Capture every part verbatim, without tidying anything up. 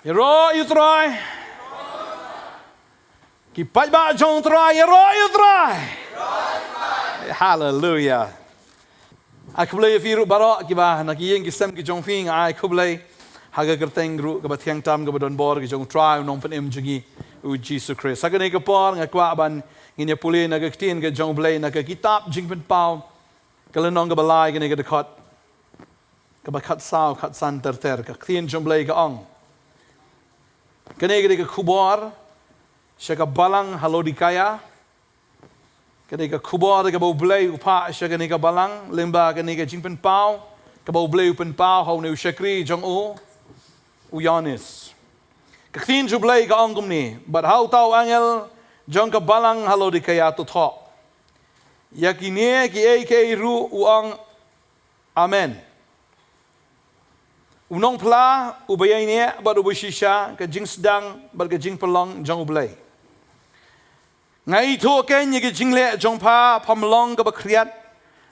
Ïaroh ïa u Trai. Ki paidbah jong u Trai, ïaroh ïa u Trai. Haleluia. Ai khublei ïa phi ruh baroh kiba na ki ïing ki sem ki jong phi, nga ai khublei ha ka kyrteng ruh kaba thiang tam kaba don bor ka jong u Trai u Nongpynim jong ngi u Jisu Khrist. Ha kane ka por nga kwah ban ngin ïa pule na ka ktien ka jong u Blei na ka kitab Jingpynpaw ka lynnong kaba lai, kane ka dkhot kaba khatsaw, khatsan ter ter. Ka ktien jong u Blei ka ong, kane ka dei ka khubor sha ka balang ha Laodikaia. Ka dei ka khubor kaba u Blei u phah sha kane ka balang lyngba kane ka Jingpynpaw kaba u Blei u pynpaw ha une u shakri jong u, u Ïoannis. Ka ktien jong u Blei ka ong kumne: Bad ha uta u angel jong ka balang ha Laodikaia to thoh ïa kine kiei kiei ruh u ong, Amen. U Nongphla uba ïaineh bad uba shisha, ka jingsdang bad ka jingpynlong jong u Blei. Nga ithuh kein ïa ka jingleh jong pha, pham long kaba khriat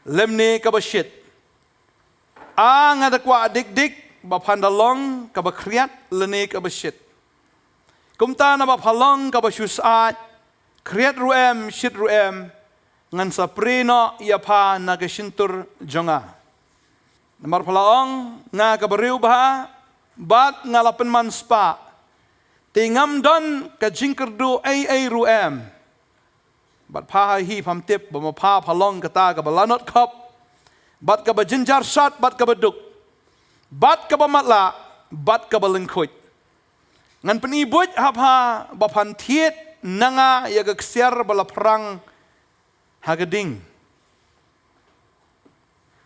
lymne kaba shit. A, nga da kwah dik dik ba phan da long kaba khriat lane kaba shit. Kumta naba pha long kaba shu syaid, khriat ruh em, shit ruh em, ngan sa prie noh ïa pha na ka shyntur jong nga. Namar pha la ong, nga ka briew bha bad nga la pynman spah, te ngam don ka jingkyrduh ei ei ruh em. Bad pha hi pham tip ba ma pha pha long kata kaba lanot khop, bad kaba jynjar shad, bad kaba duk, bad kaba matlah, bad kaba lyngkhuid. Ngan pyni buit ha pha ba phan thied na nga ïa ka ksiar ba la phrang ha ka ding,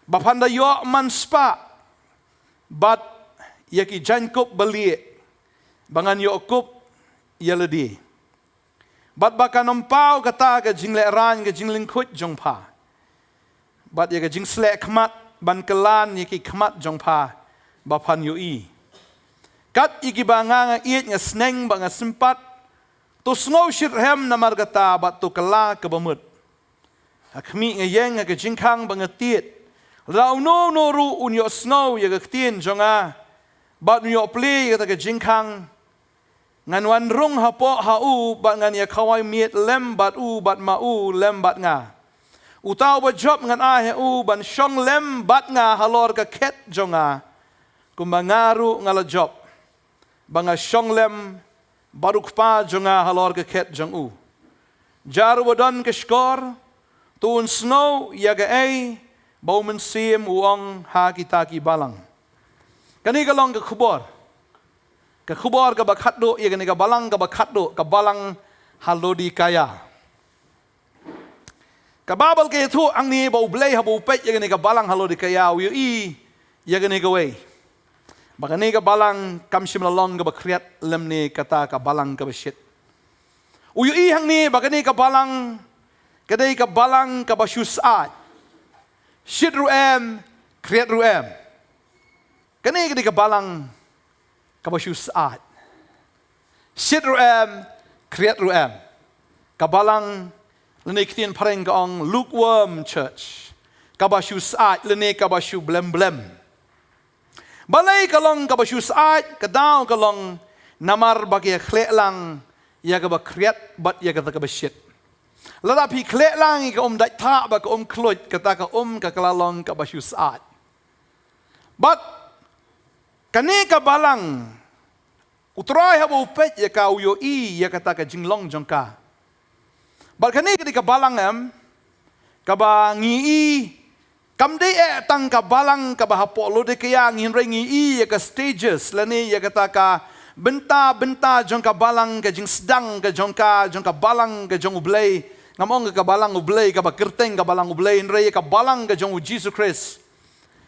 ba phan da ïoh man spah, bad ïa ki jaiñkup ba lieh ba ngan ïoh kup ïa lade. Bad ba kan ym paw kata ka jinglehrain ka jinglyngkhuid jong pha, bad ïa ka jingsleh khmat ban kyllan ïa ki khmat jong pha ba phan ïohi. Kat ïa kiba nga nga ïeit, nga sneng bad nga sympat, to sngew shitrhem namar kata bad to kylla kaba mut. Ha khmih nga ïeng ha ka jingkhang ba nga tied. Lada uno uno ruh un ïohsngew ïa ka ktien jong nga bad un ïoh plie ïa kata ka jingkhang, ngan wan rung hapoh ha u bad ngan ïa khawai miet lem bad u, bad ma u lem bad nga. Uta uba jop ngan ai ha u ban shong lem bad nga halor ka khet jong nga, kumba nga ruh nga la jop ba nga shong lem bad u Kpa jong nga halor ka khet jong u. Jar uba don ka shkor, to un sngew ïa kaei ba u Mynsiem u ong ha kita ki balang. Kane ka long ka khubor, ka khubor kaba khatduh ïa kane ka balang kaba khatduh, ka balang ha Laodikaia. Ka Baibl ka ïathuh hangne ba u Blei haba u peit ïa kane ka balang ha Laodikaia, u ïohi ïa kane kawei, ba kane ka balang kam shym la long kaba khriat lymne kata ka balang kaba shit. U ïohi hangne ba kane ka balang ka dei ka balang kaba shu syaid, shit ruh em, khriat ruh em. Kane ka dei ka balang kaba shu syaid, shit ruh em, khriat ruh em. Ka balang, lane ktien phareng ka ong lukewarm church, kaba shu syaid lane kaba shu blem blem. Balei ka long kaba shu syaid? Ka daw ka long namar ba ka ïakhleh lang ïa kaba khriat bad ïa kata kaba shit. Lada phi khleh lang ïa ka um dait thah bad ka um khluit, kata ka um ka la long kaba shu syaid. Bad kane ka balang, u Trai haba u peit ïa ka, u ïohi ïa kata ka jinglong jong ka. Bad kane ka dei ka balang, em, kaba ngi i, kam dei eh tang ka balang kaba hapoh Laodikaia ngi, hynrei ngi i ïa ka stages lane ïa kata ka bynta bynta jong ka balang, ka jingsdang ka jong ka, jong ka balang ka jong u Blei. Ngam ong ka balang u Blei kaba kyrteng ka balang u Blei, hynrei ïa ka balang ka jong u Jisu Khrist.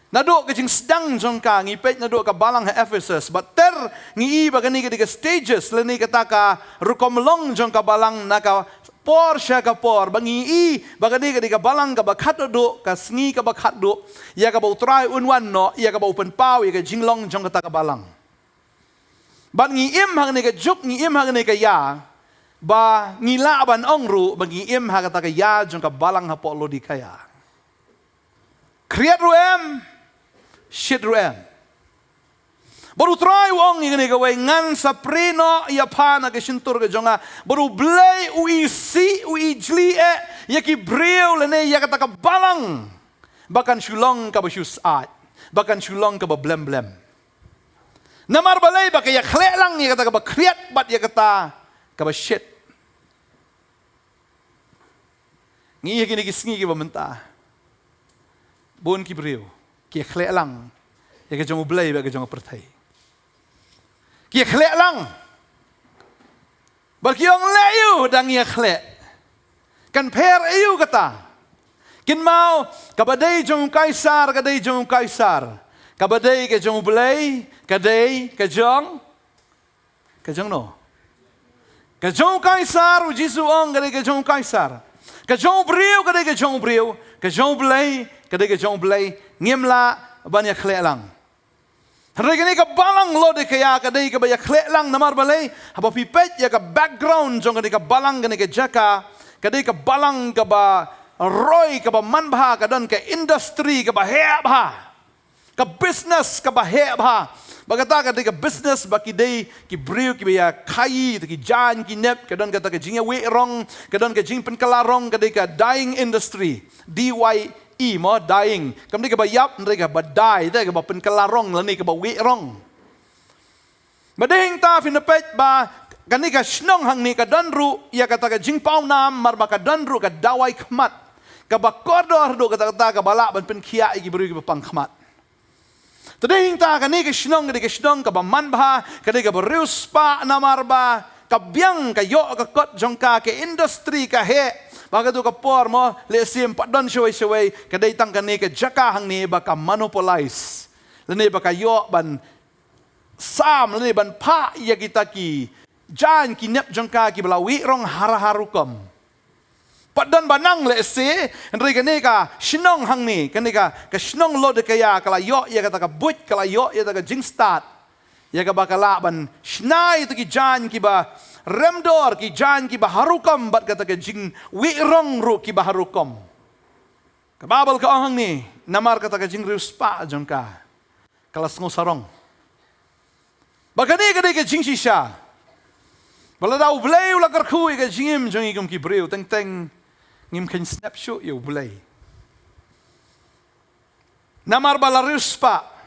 Naduh ka jingsdang jong ka, ngi peit naduh ka balang ha Ephesus, bad ter ngi i ba kane ka dei ka stages lane kata ka rukom long jong ka balang na ka por sha ka por, ba ngi i ba kane ka dei ka balang kaba khatduh, ka sngi kaba khatduh ïa kaba u Trai un wan noh, ïa kaba u pynpaw ïa ka jinglong jong kata ka balang. Bad ngi im ha kane ka juk, ngi im ha kane ka ïa, ba ngi lah ban ong ruh ba ngi im ha kata ka ïa jong ka balang hapoh Laodikaia. Khriat ruh em, shit ruh em. Bad U Trai u ong ïa kane kawei, ngan sa prie noh ïa pha na ka shyntur ka jong nga. Bad U Blei u isih, u ijli eh ïa ki briew lane ïa kata ka balang ba kan shu long kaba shu syaid, ba kan shu long kaba blem blem. Namar balei? Ba ka ïakhleh lang ïa kata kaba khriat bad ïa kata kaba shit. Ngi ïa kine ki sngi kiba mynta, bun ki briew ki ïakhleh lang ïa ka jong U Blei bad ka jong ka pyrthei. Ki ïakhleh lang. Bad ki ong, leh ïa u dang ïakhleh. Kan pher ïa u kata. Kynmaw, kaba dei jong u Kaisar ka dei jong u Kaisar. Kaba dei ka jong U Blei ka dei ka jong, ka jong no? Ka jong u Kaisar. U Jisu ong ka dei ka jong u Kaisar. Ka jong u briew ka dei ka jong u briew. Ka jong U Blei ka dei ka jong U Blei. Ngim lah ban ïakhleh lang. Hynrei kane ka balang Laodikaia ka dei kaba ïakhleh lang. Namar balei? Haba phi peit ïa ka background jong kane ka balang, kane ka jaka, ka dei ka balang kaba roi, kaba manbha, ka don ka industry kaba heh bha, ka business kaba heh bha. Bad kata ka dei ka business ba ki dei ki briew kiba ïa khaii ïa ki jaiñ ki nep. Ka don kata ka jingïawieh rong, ka don ka jingpynkylla rong, ka dei ka dyeing industry. D Y E mo, dyeing. Kam dei kaba ïap, hynrei kaba dye, te kaba pynkylla rong lane kaba wieh rong. Bad hangta phin peit ba kane ka shnong hangne ka don ruh ïa kata ka jingpawnam, namar ba ka don ruh ka dawai khmat kaba kordor haduh katta katta, kaba lah ban pynkhiah ïa ki briew kiba pang khmat. Te hangta kane ka shnong ka dei ka shnong kaba manbha, ka dei kaba riewspah, namar ba ka biang, ka ïoh ka kot jong ka, ka industry ka heh. Ba ha kato ka por mo, lehse ym pat don shawei shawei, ka dei tang kane ka jaka hangne ba ka monopolize lane ba ka ïoh ban sam lane ban phah ïa kita ki jaiñ ki nep jong ka kiba la wieh rong har har rukom. Pat don ba nang lehse, hynrei kane ka shnong hangne, kane ka, ka shnong Laodikaia ka la ïoh ïa kata ka buit, ka la ïoh ïa kata ka jingstad, ïa kaba ka lah ban shna ïa kita ki jaiñ kiba remdor, ki jaiñ kiba har rukom bad kata ka jingwieh rong ruh kiba har rukom. Ka Baibl ka ong hangne, namar kata ka jingriewspah jong ka, ka la sngew sarong. Bad kane ka dei ka jingshisha ba lada U Blei u la kyrkhu ïa ka jingim jong ngi kum ki briew, teng teng ngim kheiñ snap shuh ïa U Blei. Namar ba la riewspah.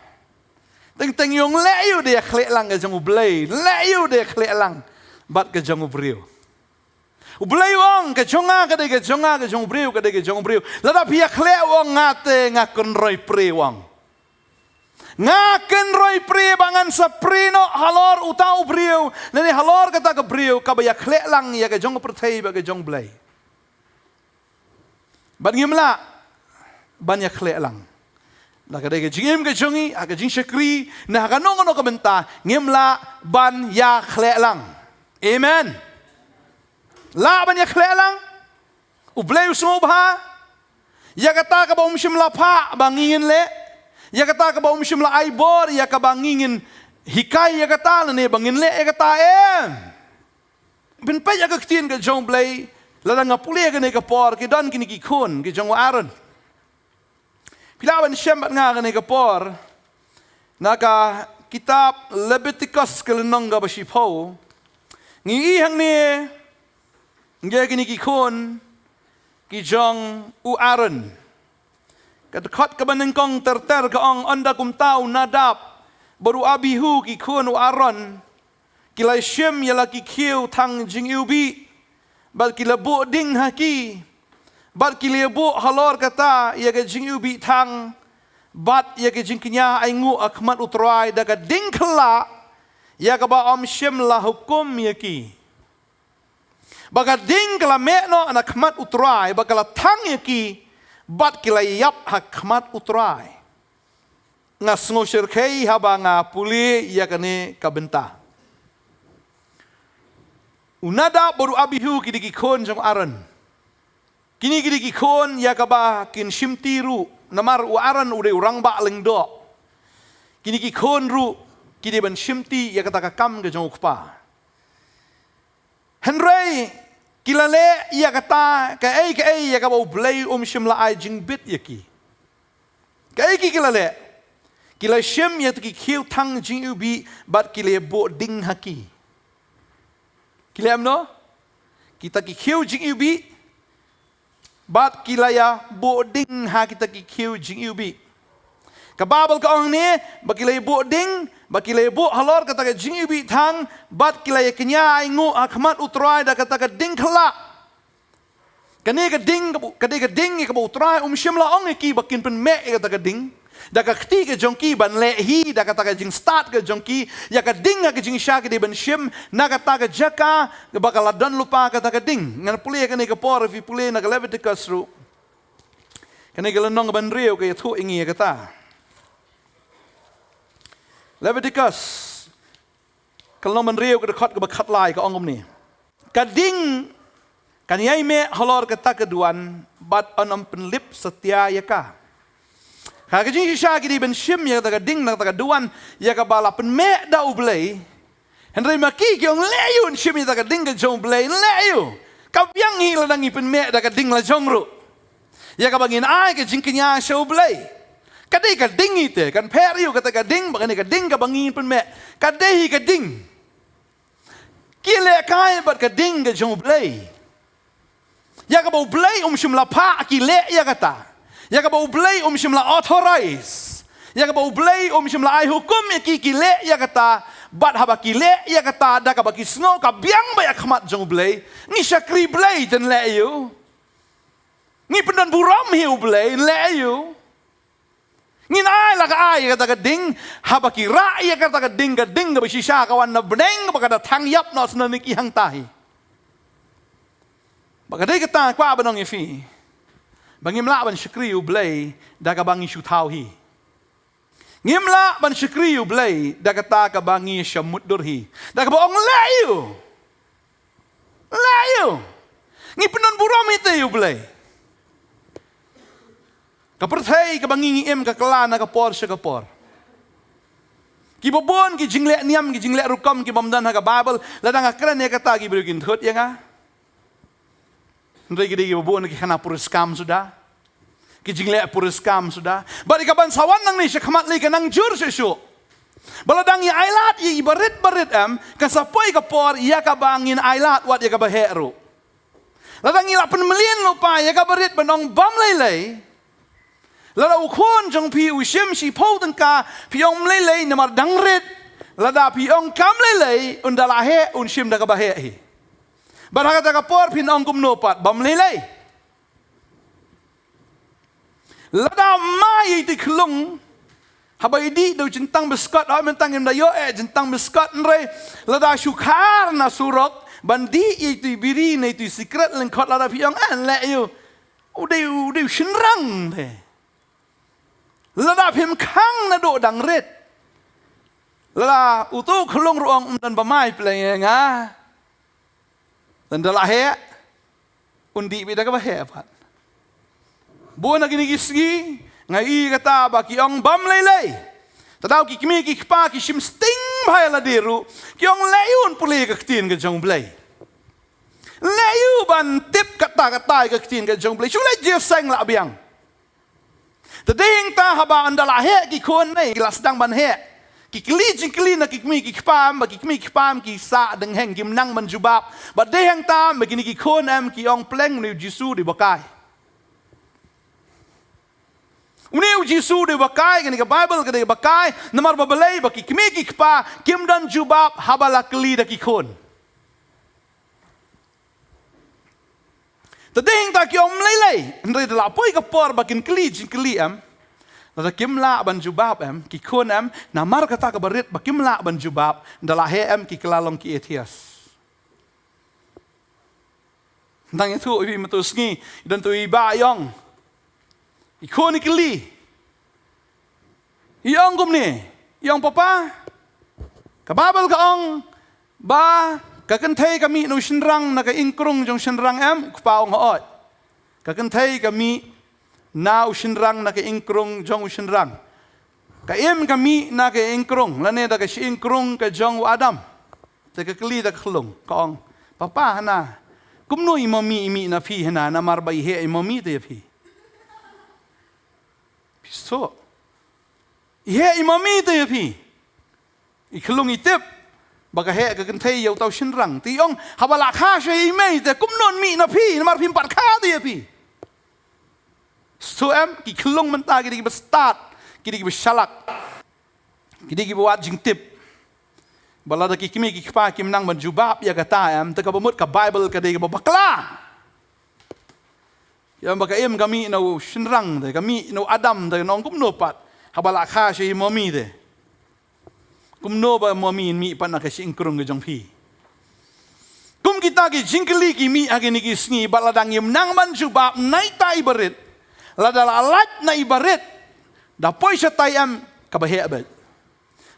Teng teng ïong leh ïa u da ïakhleh lang ka jong U Blei, leh ïa u da ïakhleh lang bad ka jong u briew. U Blei u ong, ka jong nga ka dei ka jong nga, ka jong u briew ka dei ka jong u briew. Lada phi ïakhleh, u ong, nga te nga kynroi prie, u ong. Nga kynroi prie ba ngan sa prie noh halor uta u briew, lane halor kata ka briew kaba ïakhleh lang ïa ka jong ka pyrthei bad ka jong U Blei. Bad ngim lah ban ïakhleh lang. La ka dei ka jingim ka jong ngi, ha ka jingshakri, ne ha kano kano ka bynta, ngim lah ban ïakhleh lang. Amen. Lah ban ïakhleh lang. U Blei u sngewbha ïa kata kaba um shym la phah ba ngi ngin leh, ïa kata kaba um shym la ai bor ïa kaba ngi ngin hikai ïa kata, lane ba ngin leh ïa kata, em. Phin peit ïa ka ktien ka jong U Blei, lada nga pule kane ka por, ki don kine ki khun ki jong u Aaron. Phi lah ban shem bad nga kane ka por na ka kitab Lebitikos ka lynnong kaba shiphew. Ngi i hangne, ngi ïa kine ki khun ki jong u Aaron. Ka dkhot kaba nyngkong ter ter ka ong, ynda kumta u Nadab bad u Abihu ki khun u Aaron ki la shim ïa la ki khiew thang jingiwbih, bad ki la buh ding ha ki, bad ki la buh halor kata ïa ka jingiwbih thang, bad ïa ka jingkñia ainguh ha khmat U Trai da ka ding khyllah, ïa kaba ym shym la hukum ïa ki. Ba ka ding ka la meh noh na khmat U Trai, ba ka la thang ïa ki, bad ki la ïap ha khmat U Trai. Nga sngew shyrkhei haba nga pule ïa kane ka bynta. U Nadab bad u Abihu ki dei ki khun jong u Aaron. Kine ki dei ki khun ïa kaba kin shimti ruh, namar u Aaron u dei u rangbah lyngdoh. Kine ki khun ruh ki dei ban shimti ïa kata ka kam ka jong u kpa. Hynrei ki la leh ïa kata kaei kaei ïa kaba U Blei um shym la ai jingbit ïa ki. Kaei ki, ki la leh? Ki la shim ïa kita ki khiew thang jingiwbih bad ki la buh ding ha ki. Ki la em no? Kita ki khiew jingiwbih bad ki la ïa buh ding ha kita ki khiew jingiwbih. Ka Baibl ka ong ne, ba ki la ïa buh ding, ba ki la ïa buh halor kata ka jingiwbih thang, bad ki la ïa kñia ainguh ha khmat U Trai da kata ka ding khyllah. Kane ka ding, ka dei ka ding ïa kaba U Trai um shym la ong ïa ki ba kin pynmeh ïa kata ka ding da ka kti ka jong ki ban leh hi, da kata ka jingstad ka jong ki, ïa ka ding ha ka jingshisha ki dei ban shim na kata ka jaka ba ka la don lypa kata ka ding. Ngan pule ïa kane ka por, phi pule na ka Leviticus ruh. Kane ka lynnong kaba hynriew ka ïathuh ïa ngi ïa kata. Leviticus ka lynnong ba hynriew ka dkhot kaba khatlai ka ong kumne. Ka ding kan ïai meh halor kata ka duwan bad yn ym pynlip satia ïa ka. Ha ka jingshisha ki dei ban shim ïa kata ka ding na kata ka duwan ïa kaba la pynmeh da U Blei. Hynrei ma ki ki ong leh ïa u, yn shim ïa kata ka ding ka jong U Blei, leh ïa u. Ka biang hi lada ngi pynmeh da ka ding la jong ruh. Ïa kaba ngin ai ka jingkñia sha U Blei. Ka dei ka ding hi te, kan pher ïa u kata ka ding, ba kane ka ding kaba ngin pynmeh. Ka dei hi ka ding. Ki leh kai bad ka ding ka jong U Blei. Ïa kaba U Blei um shym la phah ki leh ïa kata. Ïa kaba U Blei um shym la authorize. Ïa kaba U Blei um shym la ai hukum ïa ki ki leh ïa kata. Bad haba ki leh ïa kata da kaba ki sngew ka biang bha ïa khmat jong U Blei. Ngi shakri Blei te, leh ïa u. Ngi pyndon burom hi U Blei, leh ïa u. Ngin ai la ka ai ïa kata ka ding, haba ki rah ïa kata ka ding, ka ding kaba shisha ka wan na bneng, kaba ka da thang ïap noh sngewbha ki hangta hi. Ba ka dei kata kwah ban ong ïa phi. Ba ngim lah ban shakri U Blei da kaba ngi shu thaw hi. Ngim lah ban shakri U Blei da kata kaba ngi shu mutdur hi. Da kaba ong leh ïa u. Leh ïa u. Ngi pyndon burom hi te ïa U Blei. Ka pyrthei kaba ngi ngi im ka kylla na ka por sha ka por. Kiba bun ki jingleh niam, ki jingleh rukom kibym don ha ka Baibl, lada nga kren ïa kata ki briew kin thut ïa nga. Hynrei ki dei kiba bun ki khana puriskam suda. Ki jingleh puriskam suda. Bad ïa kaban sa wan nangne sha khmat lei ka nang jur shuh shuh. Ba lada ngi ailad ïa i barit barit em, kan sa poi ka por ïa kaba ngin ailad wat ïa kaba heh ruh. Lada ngi la pynmlien lypa ïa kaba rit ban ong bam lei lei. Lada u khun jong phi u shim shiphew tyngka, phi ong ym lei lei namar dang rit. Lada phi ong kam lei lei, un da la heh, un shim da kaba heh hi. Bad ha kata ka por phin ong kumno pat, bam lei lei. Lada mai ïa i khlung, haba i dih da u jyntang biskot, haba mynta ngim da ïoh eh jyntang biskot, hynrei lada shu khar na surok ban dih ïa i biri ne i sikret lyngkot, lada phi ong eh leh ïa u, u dei u dei u shynrang te. Lada phim khang naduh dang rit, lada uto u khlung ruh ong ym don ba mai pleng ïa nga. Tang da la heh, un dih beit da kaba heh pat. Bun na kine ki sngi nga ïohi kata ba ki ong bam lei lei. Te daw ki kmie ki kpa ki shim sting bha ïa lade ruh, ki ong leh ïa u, un pule ïa ka ktien ka jong U Blei. Leh ïa u ban tip katta katta ïa ka ktien ka jong U Blei. Shu leit jingïaseng la biang. Te dei hangta haba ynda la heh ki khun ne ki la sdang ban heh, ki kylli jingkylli na ki kmie ki kpa em, ba ki kmie ki kpa em ki sah dang heh, kim nang ban jubab. Ba dei hangta em ba kine ki khun em ki ong pleng, une U Jisu u dei ba kai. Une U Jisu u dei ba kai, kane ka Baibl ka dei ba kai. Namar ba balei? Ba ki kmie ki kpa kim don jubab haba la kylli da ki khun. Te dei hangta ki ong ym lei lei, hynrei da la poi ka por ba kin kylli jingkylli em, lada kim lah ban jubab em ki khun em, namar kata kaba rit ba kim lah ban jubab, da la heh em ki kylla long ki atheist. Nang ïathuh ïa phi mynta u sngi, i don tu i bah i ong, i khun i kylli, i ong kumne, i ong, "Papa, ka Baibl ka ong ba ka kynthei ka mih na u shynrang, na ka ïingkrung jong u shynrang em?" U kpa u ong, "Hooid, ka kynthei ka mih na u shynrang, na ka ïingkrung jong u shynrang. Ka im ka mih na ka ïingkrung, lane da ka shyieng krung ka jong u Adam." Te ka kylli da ka khlung, ka ong, "Papa, hana kumno i mummy i mih na phi hana, namar ba i heh i mummy te ïa phi?" Phi sngewthuh? I heh i mummy te ïa phi. I khyllung i tip ba ka heh ka kynthei ïa uta u shynrang. Te i ong, haba la kha sha i mei te, kumno yn mih na phi, namar phim pat kha te ïa phi. Sngewthuh em, ki khyllung mynta ki dei kiba stad, ki dei kiba shalak, ki dei kiba wad jingtip. Ba lada ki kmie ki kpa kim nang ban jubab ïa kata em, te kaba mut ka Baibl ka dei kaba bakla. Ïa, ba ka im ka mih na u shynrang te, ka mih na u Adam te, nong kumno pat haba la kha sha i mummy te. Kumno ba mummy yn mih pat na ka shyieng krung ka jong phi. Kum kita ki jingkylli ki mih ha kine ki sngi, bad lada ngim nang ban jubab na ita i barit, lada la lait na i barit, da poi shatai em, kaba heh beit.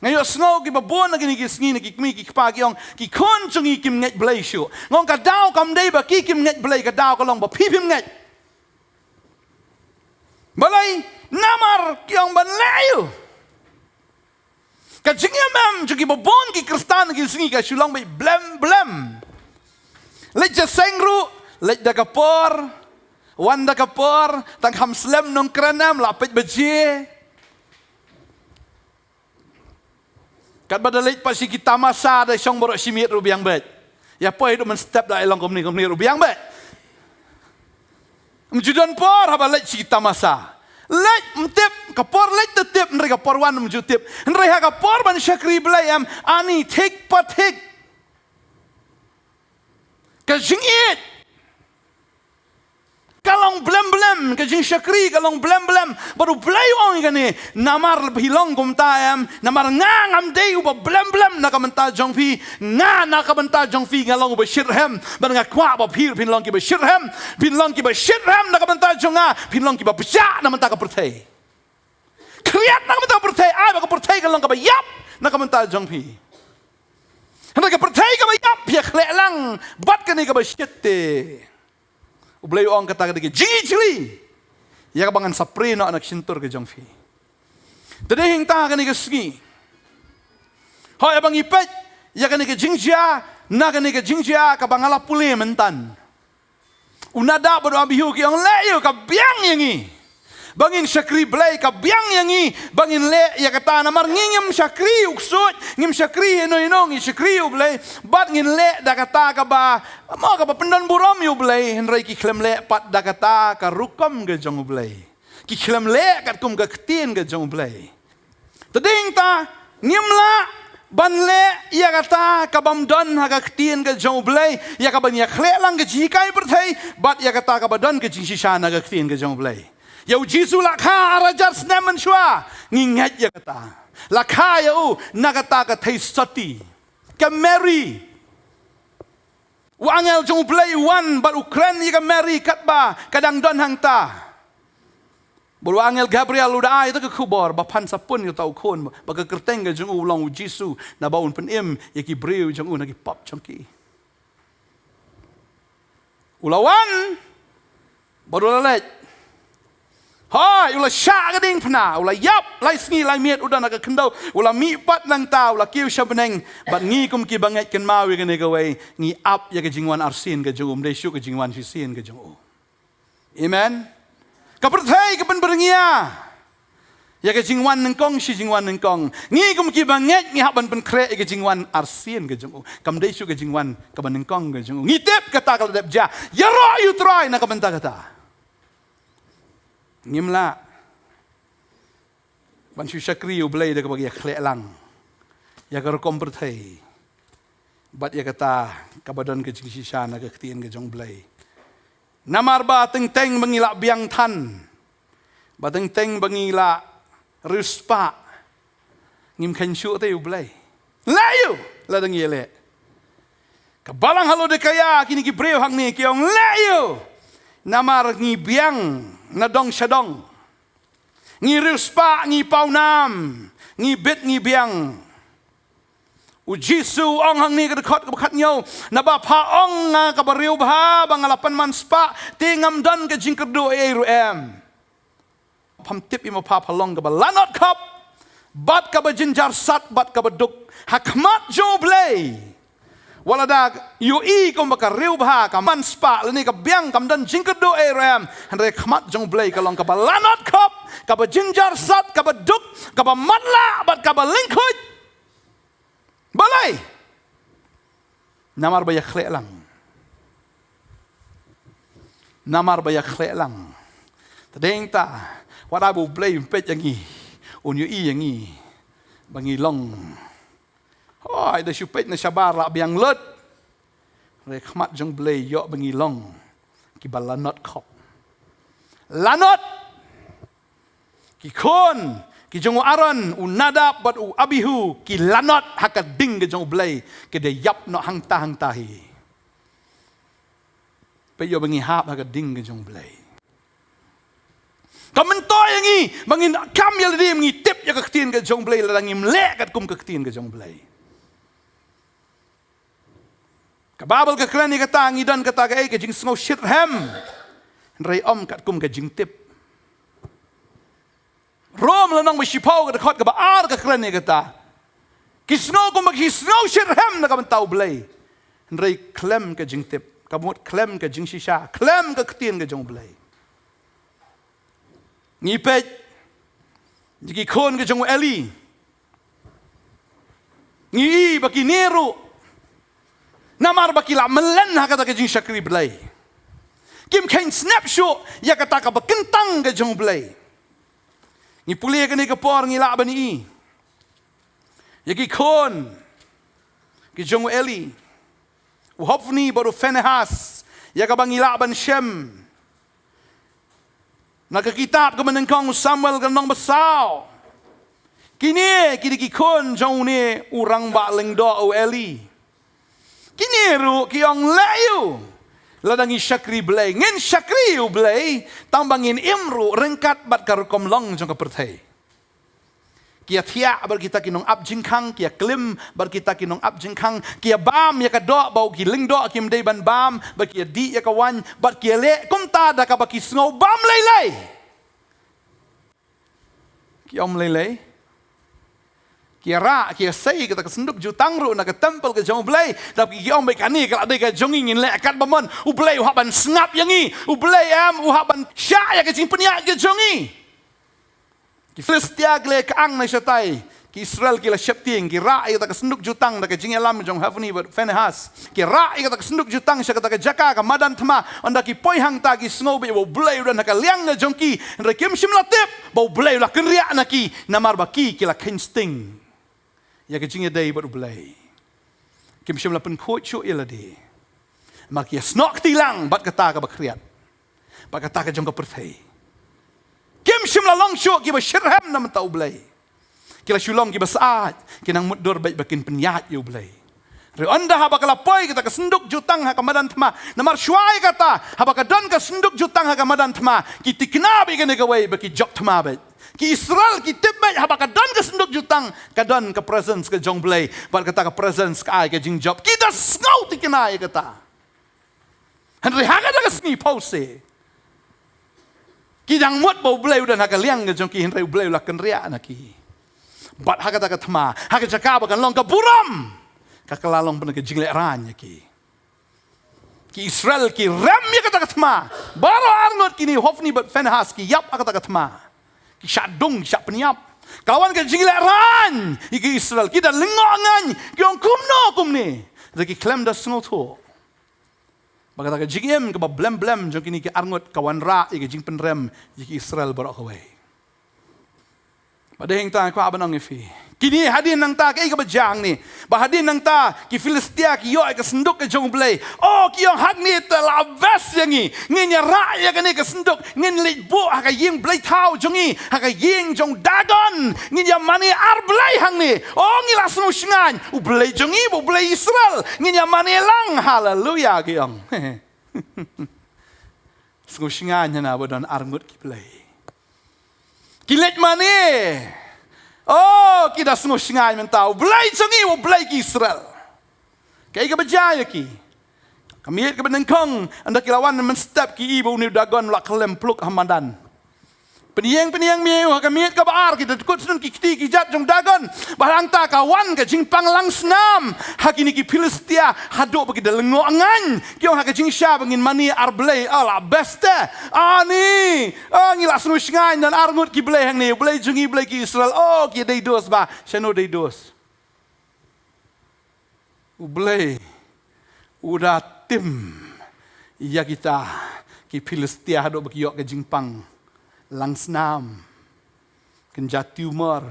Nga ïohsngew kiba bun ha kine ki sngi na ki kmie ki kpa ki ong, ki khun jong ngi kim ngeit Blei shuh. Nga ong ka daw kam dei ba ki kim ngeit Blei, ka daw ka long ba phi phim ngeit. Balei? Namar ki ong ban leh aïu? Ka jingim em jong kiba bun ki Khristan ha kine ki sngi ka shu long beit blem blem. Leit ja seng ruh, leit da ka por, wan da ka por, tang kham slem nongkren em, la peit baje. Katba da leit pat sha ki tamasa da shong baroh shi miet ruh biang beit. Ïa poi haduh mynstep da ai long kumne kumne ruh biang beit. Ym ju don por haba leit sha ki tamasa. Leit ym tip, ka por leit te tip, hynrei ka por wan ym ju tip. Hynrei ha ka por ban shakri Blei em, ani thik pa thik. Ka jingïeit ka long blem blem, ka jingshakri ka long blem blem. Bad U Blei u ong ïa kane, namar phi long kumta em, namar nga ngam dei uba blem blem na ka bynta jong phi, nga na ka bynta jong phi nga long uba shitrhem, bad nga kwah ba phi ruh phin long kiba shitrhem, phin long kiba shitrhem na ka bynta jong nga, phin long kiba pjah na ka bynta ka pyrthei. Khriat na ka bynta ka pyrthei, ai ba ka pyrthei kan long kaba ïap na ka bynta jong phi. Hynrei ka pyrthei kaba ïap phi ïa khleh lang bad kane kaba shit te. U Blei u ong kata ka dei ka jingijli ïa kaba ngan sa prie noh na ka shyntur ka jong phi. Te dei hangta kane ka sngi, hooid, haba ngi peit ïa kane ka jingjia, na kane ka jingjia kaba nga la pule mynta. U Nadab bad u Abihu ki ong, leh aïu, ka biang ïa ngi ba ngin shakri Blei, ka biang ïa ngi ba ngin leh ïa kata, namar ngi ngim shakri u ksuid, ngim shakri ïano ïano, ngi shakri ïa U Blei, bad ngin leh da kata kaba, mo, kaba pyndon burom ïa U Blei, hynrei ki khlem leh pat da kata ka rukom ka jong U Blei. Ki khlem leh katkum ka ktien ka jong U Blei. Te dei hangta, ngim lah ban leh ïa kata kabym don ha ka ktien ka jong U Blei, ïa kaban ïa khleh lang ka jinghikai pyrthei, bad ïa kata kaba don ka jingshisha na ka ktien ka jong U Blei. Ïa U Jisu la kha ar hajar snem mynshuwa, ngi ngeit ïa kata. La kha ïa u na kata ka theisotti, ka Mary. U angel jong U Blei u wan bad u kren ïa ka Mary katba ka dang don hangta. Bad u angel Gabriel u da ai ïa ka khubor ba phan sa pun ïa uta u khun, ba ka kyrteng ka jong u long U Jisu, naba un pynim ïa ki briew jong u na ki pop jong ki. U la wan bad u la leit. Hooid, u la shah ka diengphna, u la ïap lai sngi lai miet u don ha ka khyndew, u la mih pat nangta, u la kiew sha bneng. Bad ngi kum kiba ngeit kynmaw ïa kane kawei, ngi ap ïa ka jingwan arsien ka jong u, ym dei shuh ka jingwan shisien ka jong u. Amen. Ka pyrthei ka pynbyrngia ïa ka jingwan nyngkong shi jingwan nyngkong. Ngi kum kiba ngeit ngi hap ban pynkhreh ïa ka jingwan arsien ka jong u. Kam dei shuh ka jingwan kaba nyngkong ka jong u. Ngi tip kata ka la dep jia. Ïaroh ïa U Trai na ka bynta kata. Ngim lah ban shu shakri ïa U Blei da kaba ïa khleh lang ïa ka rukom pyrthei bad ïa kata kaba don ka jingshisha na ka ktien ka jong U Blei. Namar ba teng teng ba ngi la biang than, ba teng teng ba ngi la riewspah, ngim kheiñ shuh te ïa U Blei. Leh aïu lada ngi ïaleh? Ka balang ha Laodikaia, kine ki briew hangne ki ong, leh aïu? Namar ngi biang na dong sha dong. Ngi riewspah, ngi pawnam, ngi bit, ngi biang. U Jisu u ong hangne ka dkhot kaba khathynñiew, naba pha ong nga kaba riewbha ba nga la pynman spah, te ngam don ka jingkyrduh ei ei ruh em. Pham tip ïa ma pha, pha long kaba lanot khop bad kaba jynjar sat bad kaba duk ha khmat jong U Blei. Wat lada ïohi kum ba ka riewbha, ka man spah lane ka biang kam don jingkyrduh ei ruh em, hynrei khmat jong U Blei ka long kaba lanot khop, kaba jynjar sat, kaba duk, kaba matlah, bad kaba lyngkhuid. Balei? Namar ba ïa khleh lang. Namar ba ïa khleh lang. Tadeng ta, wat la ba U Blei un peit ïa ngi, un ïohi ïa ngi ba ngi long. Hoi, da shu peit na shabar la biang lut. Re khmat jong Blei ïoh ba ngi long kiba lanot khop. Lanot. Ki khun ki jong u Aaron, u Nadab bad u Abihu, ki lanot ha ka ding ka jong U Blei, ki da ïap noh hangta hangta hi. Peit ïoh ba ngi hap ha ka ding ka jong U Blei. Ka myntoi ïa ngi ba ngin kam ïa lade, ngi tip ïa ka ktien ka jong U Blei, lada ngim leh katkum ka ktien ka jong U Blei. Ka Baibl ka kren ïa kata, ngi don kata ka, eh, ka jingsngew shitrhem. Hynrei ym katkum ka jingtip. Rom lynnong ba shiphew, ka dkhot kaba ar, ka kren ïa kata. Ki sngew kumba ki sngew shitrhem na ka bynta U Blei, hynrei khlem ka jingtip. Ka mut khlem ka jingshisha, khlem ka ktien ka jong U Blei. Ngi peit ïa ki khun ka jong u Eli. Ngi i ba kine ruh, namar ba ki la mlien ha kata ka jingshakri Blei, kim kheiñ snep shuh ïa kata kaba kyntang ka jong U Blei. Ngi pule kane ka por, ngi lah ban i ïa ki khun ki jong u Eli, u Hofni bad u Phinehas, ïa kaba ngi lah ban shem na ka kitab kaba nyngkong u Samuel ka lynnong ba saw. Kine ki dei ki khun jong une u rangbah lyngdoh u Eli. Kine ruh ki ong, leh ïa u, lada ngi shakri Blei, ngin shakri ïa U Blei, tang ba ngin im ruh ryngkat bad ka rukom long jong ka pyrthei. Ki ïa thiah bad kita ki nongap jingkhang, ki ïa klim bad kita ki nongap jingkhang, ki ïa bam ïa ka doh ba u, ki lyngdoh kim dei ban bam, bad ki ïa dih ïa ka waiñ, bad ki ïa leh kumta da kaba ki sngew bam lei lei. Ki ym lei lei. Ki ïa rah, ki ïa sei kata ka synduk jutang ruh na ka temple ka jong U Blei, da ki ong, ba kane ka la dei ka jong ngi, ngin leh katba mon. U Blei u hap ban sngap ïa ngi. U Blei em, u hap ban shah ïa ka jingpynïaid ka jong ngi. Ki Philistia ki la ïa kyang na shatai. Ki Israel ki la sheptieng, ki rah ïa kata ka synduk jutang da ka jingïalam jong u Hofni bad Phinehas. Ki rah ïa kata ka synduk jutang sha kata ka jaka, ka madan thma. Ynda ki poi hangta ki sngew beit ba U Blei u don ha ka liang ka jong ki. Hynrei kim shym la tip ba U Blei u la kynriah na ki, namar ba ki, ki la kheiñ sting ïa ka jingïadei bad U Blei. Kim shym la pynkhuid shuh ïa lade. Ma ki ïa snoh kti lang bad kata kaba khriat, bad kata ka jong ka pyrthei. Kim shym la long shuh kiba shitrhem na bynta U Blei. Ki la shu long kiba syaid, ki nang mutdur beit ba kin pynïaid ïa U Blei. Hynrei ynda haba ka la poi kata ka synduk jutang ha ka madan thma, namar shuwa ïa kata, haba ka don ka synduk jutang ha ka madan thma, ki tikna beit kane kawei ba ki jop thma beit. Ki Israel ki tip beit haba ka don ka synduk jutang, ka don ka presence ka jong U Blei, bad kata ka presence ka ai ka jingjop. Ki da sngew tikna ïa kata. Hynrei ha kata ka sngi phewse, ki dang mut ba U Blei u don ha ka liang ka jong ki, hynrei U Blei u la kynriah na ki. Bad ha kata ka thma, ha ka jaka ba kan long ka burom, ka, ka la long ban ka jinglehrain ïa ki. Ki Israel ki rem ïa kata ka thma. Baroh arngut kine, Hofni bad Phinehas, ki ïap ha kata ka thma. Ki shah dung, ki shah pynïap. Ka wan ka jinglehrain ïa ki Israel, ki da lyngngoh ngaiñ, ki ong, kumno kumne. Da ki khlem da sngewthuh ba kata ka jingim kaba blem blem jong kine ki arngut ka wanrah ïa ka jingpynrem ïa ki Israel baroh kawei. Bad hangta nga kwah ban ong ïa phi, kine hadien nangta kaei kaba jia hangne, ba hadien nangta ki Philistia ki ïoh ïa ka synduk ka jong U Blei. Oh, ki ong, hangne te la best ïa ngi. Ngin ïa rah ïa kane ka synduk, ngin leit buh ha ka ïing blei thaw jong ngi, ha ka ïing jong Dagon. Ngin ïa mane ar blei hangne. Oh, ngi la sngew shngaiñ, U Blei jong ngi, U Blei Israel, ngin ïa mane lang. Haleluia, ki ong. Sngew shngaiñ hana ba don arngut ki blei. Ki leit mane. Oh, ki da sngew shngaiñ mynta, U Blei jong ngi, U Blei ki Israel. Kaei kaba jia ïa ki? Ka miet kaba nyngkong, ynda ki la wan mynstep, ki i ba une u Dagon u la khyllem pluk ha madan. Pynïeng pynïeng miaw ha ka miet kaba ar, ki da kut shnun ki kti ki jat jong Dagon. Bad hangta ka wan ka jingpang lang snam ha kine ki Philistia, haduh ba ki da lyngngoh ngan. Ki ong ha ka jingshisha ba ngin mane ar blei, oh la best te. Ani, oh ngi la sngewsngaiñ, don ar ngut ki blei hangne, u Blei jong ngi, Blei ki Israel, oh ki dei dos ba, shano dei dos. U Blei u da tim ïa kita ki Philistia haduh ba ki ïoh ka jingpang lang snam, kynja tumor.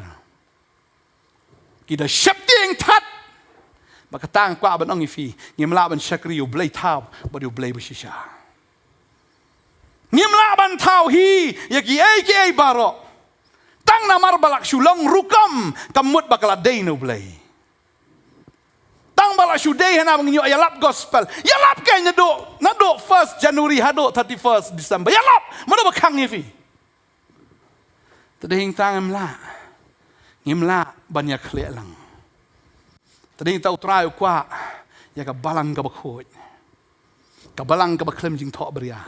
Ki da sheptieng that. Ba kata nga kwah ban ong ïa phi, ngim lah ban shakri ïa u blei thaw bad ïa u blei ba shisha. Ngim lah ban thaw hi ïa kiei kiei baroh. Tang namar ba la shu long rukom ka mut ba ka la dei na u Blei. Tang ba la shu dei hana ba ngin ïoh ïalap gospel. Ïalap kein naduh, naduh first January haduh thirty-first December. Ïalap, mano ba khang ïa phi? Te dei hangta ngim lah. Ngim lah ban ïakhleh lang. Te dei hangta U Trai u kwah ïa ka balang kaba khuid. Ka balang kaba khlem jingthoh bria.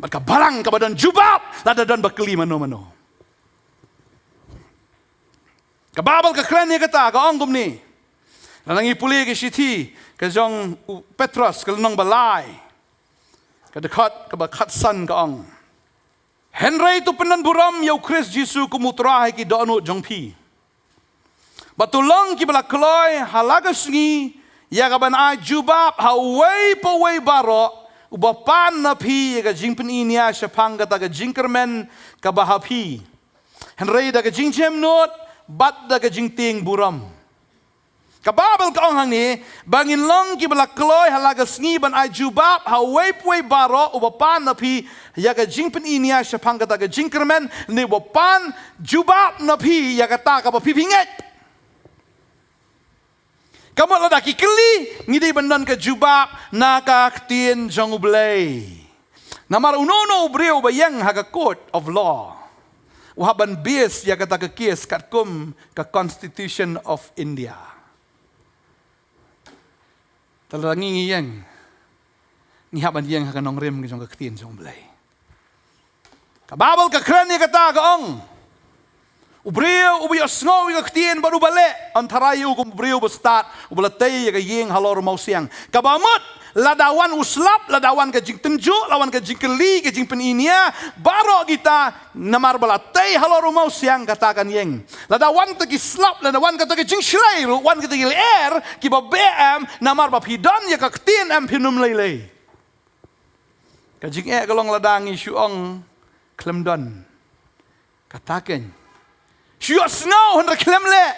Bad ka balang kaba don jubab lada don ba kylli mano mano. Ka Baibl ka kren ïa kata, ka ong kumne. Lada ngi pule ka shithi ka jong u Petros, ka lynnong ba lai, ka dkhot kaba khatsan, ka ong: Hynrei to pyndon burom ïa U Khrist Jisu kum U Trai ha ki dohnud jong phi. Bad to long kiba la kloi ha la ka sngi ïa kaban ai jubab ha uwei pa uwei baroh uba pan na phi ïa ka jingpyniñnia shaphang kata ka jingkyrmen kaba ha phi, hynrei da ka jingjemnud bad da ka jingtieng burom. Ka Baibl ka ong hangne ba ngin long kiba la kloi ha la ka sngi ban ai jubab ha uwei pa uwei baroh uba pan na phi ïa ka jingpyniñnia shaphang kata ka jingkyrmen, ne uba pan jubab na phi ïa kata kaba phi phi ngeit. Ka mut lada ki kylli, ngi dei ban don ka jubab na ka ktien jong U Blei. Namar uno uno u briew ba ïeng ha ka court of law u hap ban base ïa kata ka case katkum ka Constitution of India. Te lada ngi ngi ïeng, ngi hap ban ïeng ha ka nongrim ka jong ka ktien jong U Blei. Ka Baibl ka kren ïa kata, ka ong: U briew uba ïohsngew ïa ka ktien bad uba leh, yn tharai ïa u kum u briew ba stad uba la tei ïa ka ïing halor u mawsiang. Kaba mut lada wan u slap, lada wan ka jingtynjuh, la wan ka jingkylli, ka jingpyniñnia, baroh kita, namar ba la tei halor u mawsiang kata kan ïeng. Lada wan kata ki slap, lada wan kata ki jingshlei ruh, wan kata ki lyer kiba beh em, namar ba phi don ïa ka ktien em, phin ym lei lei. Ka jingeh ka long lada ngi shu ong khlem don. Kata kein. Shu ïohsngew hynrei khlem leh.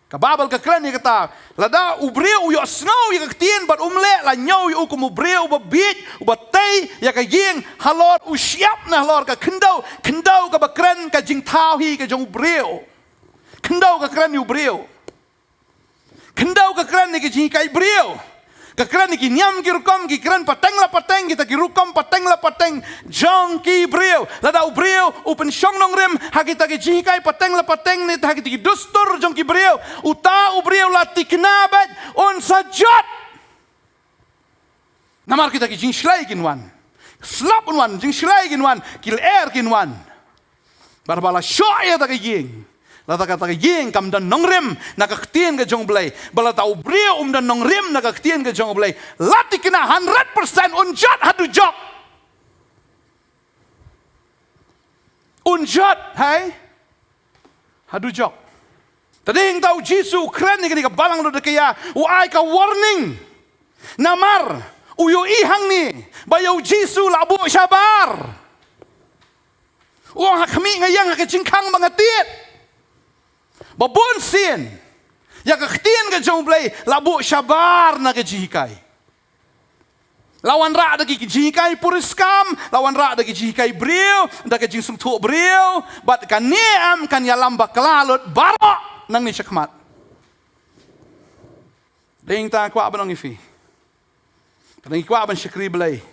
Ka Baibl ka kren ïa kata. Lada u briew u ïohsngew ïa ka ktien bad um leh, la ñiew ïa u kum u briew uba bieit, uba tei ïa ka ïing halor u shyiap ne halor ka khyndew, khyndew kaba kren ka jingthaw hi ka jong u briew. Khyndew ka kren ïa u briew. Khyndew ka kren ïa ki jinghikai briew. Ka kren ïa ki niam ki rukom, ki kren pateng la pateng, kita ki rukom pateng la pateng jong ki briew. Lada u briew u pynshong nongrim ha kita ki jinghikai pateng la pateng ne ha kita ki dustur jong ki briew, uta u briew la thikna bad un sa jot. Namar kita ki jingshlei kin wan. Slap un wan, jingshlei kin wan, ki lyer kin wan. Bad ba la shoh ïa kata ka ïing, lada kata ka ïing kam don nongrim na ka ktien ka jong U Blei, ba lada u briew um don nongrim na ka ktien ka jong U Blei, la thikna hundred percent un jot haduh jok. Un jot, hai? Haduh jok. Te dei hangta U Jisu u kren ïa kane ka balang Laodikaïa, u ai ka warning. Namar u ïohi hangne ba ïa U Jisu la buh shabar. U ong, ha khmih nga ïeng ha ka jingkhang ba nga tied. Ba bun sien ïa ka ktien ka jong U Blei la buh shabar na ka jinghikai. La wanrah da ki jinghikai puriskam, la wanrah da ki jinghikai briew, da ka jingsngewthuh briew, bad kane em kan ïalam bakla lut baroh nangne shakhmat. Dei hangta kwah ban ong ïa phi. Ka dang kwah ban shakri Blei,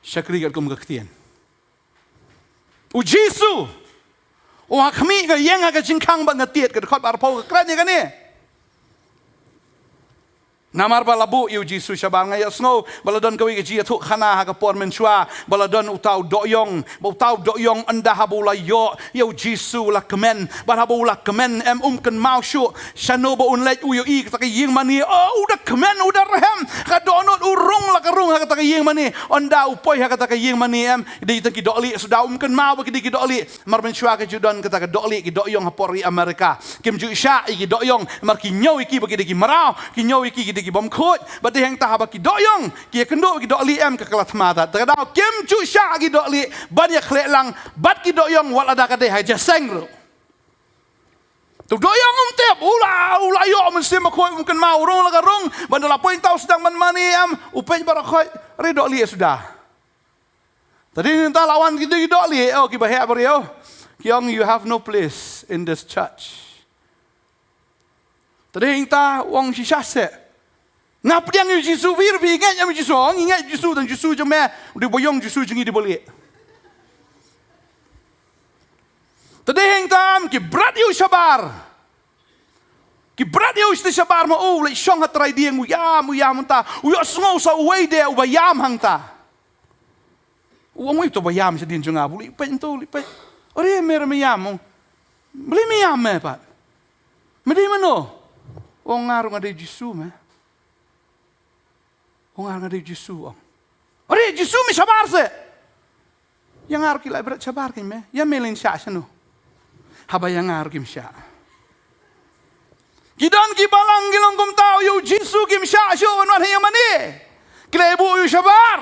shakri katkum ka ktien. U Jisu u ong, ha khmih nga ïeng ha ka jingkhang ba nga tied, ka dkhot ba arphew ka kren ïa kane. Namar ba la buh ïa u Jisu shabar. Nga ïohsngew ba la don kawei ka jingïathuh khana ha ka por mynshuwa ba la don uta u dohïong, ba uta u dohïong ynda haba u la ïoh ïa u Jisu u la kmen, bad haba u la kmen em, um kynmaw shuh shano ba un leit. U ïohi kata ka ïing mane, oh, u da kmen, u da rhem, ka dohnud u rung la ka rung ha kata ka ïing mane. Ynda u poi ha kata ka ïing mane em, ki dei tang ki dohlieh suda, um kynmaw ba ki dei ki dohlieh. Namar mynshuwa ka ju don kata ka dohlieh, ki dohïong ha por ri Amerika. Kim ju shah ïa ki dohïong, namar ki ñiew ïa ki ba ki dei ki mraw, ki ñiew ïa ki ki dei ki bym khuid. Bad dei hangta haba ki dohïong ki ïakynduh ki dohlieh em, ka la thma tat. Te ka daw kim ju shah ïa ki dohlieh ban ïakhleh lang bad ki dohïong, wat lada ka dei ha ka jingïaseng ruh. Te u dohïong um tip, u la, u la ïoh Mynsiem Bakhuid, um kynmaw, u rung la ka rung. Bad ynda la poi hangta u sdang ban mane em, u peit baroh khoit, re dohlieh suda. Te dei hangta la wan ki dei ki dohlieh, oh, kiba heh briew. Ki ong, "You have no place in this church." Te dei hangta u ong, "Shisha seh. Nga pdiang ïa u Jisu, phi ruh phi ngeit ïa u Jisu." Ong, "Ngi ngeit Jisu, tang Jisu jong me u dei ba ïong, Jisu jong ngi dei ba lieh." Te dei hangta em, ki bret ïa u shabar. Ki bret ïa u shabar ma u leit shong ha trai dieng, u ïam, u ïam hangta. U ïohsngew sa uwei de uba ïam hangta. U ong, "Uei uto ba ïam shadien jong nga?" U leit peit hangto, u leit peit. "Are me ruh me ïam." "Balei me ïam me pat? Me dei mano?" "Ong, nga ruh nga dei Jisu me." "Ong, nga ruh nga dei Jisu." Ong, "Are Jisu me shabar seh." "Ïa nga ruh ki la bret shabar kein me. Ïa me leit shah shano?" "Haba ïa nga ruh kim shah." Ki don ki balang ki long kumta, ïa u Jisu kim shah shuh ban wan ha ïing mane. Ki la buh ïa u shabar.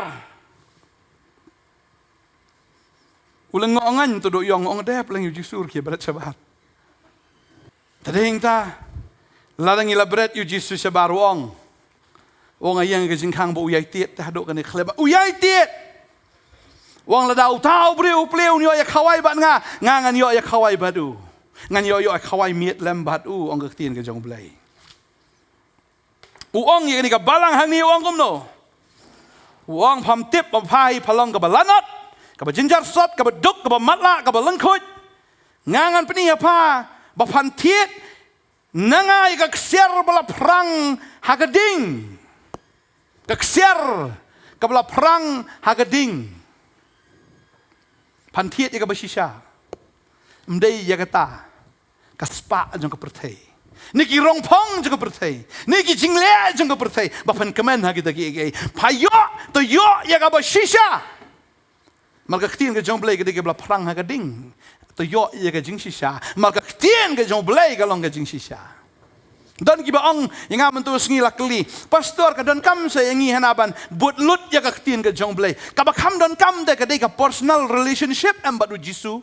U lyngngoh ngan tu duk ïong, ong, "Dep leng ïa u Jisu ruh ki bret shabar." Te dei hangta, lada ngi la bret ïa u Jisu shabar, u ong, u ong, "Nga ïeng ha ka jingkhang ba u ïai tied, te haduh kane ka khyllipmat u ïai tied." U ong, "Lada uta u briew u plie un ïoh ïa khawai bad nga, nga ngan ïoh ïa khawai bad u. Ngan ïoh ïa khawai miet lem bad u," ong ka ktien ka jong u Blei. U ong ïa kane ka balang hangne, u ong kumno? U ong, "Pham tip ba pha hi pha long kaba lanot, kaba jynjar sot, kaba duk, kaba matlah, kaba lyngkhuid. Nga ngan pyni ha pha ba phan thied na nga ïa ka ksiar ba la phrang ha ka ding. Ka ksiar kaba la phrang ha ka ding. Phan thied ïa kaba shisha. Ym dei ïa kata ka spah jong ka pyrthei, ne ki rongphong jong ka pyrthei, ne ki jingleh jong ka pyrthei ba phan kmen ha kita kiei kiei. Pha ïoh, to ïoh ïa kaba shisha." Namar ka ktien ka jong u Blei ka dei kaba la phrang ha ka ding. To ïoh ïa ka jingshisha. Namar ka ktien ka jong u Blei ka long ka jingshisha. Don kiba ong ïa nga mynta ka sngi, la kylli, "Pastor, ka donkam sa ïa ngi hana ban bud lut ïa ka ktien ka jong u Blei? Kaba kham donkam te ka dei ka personal relationship em bad u Jisu."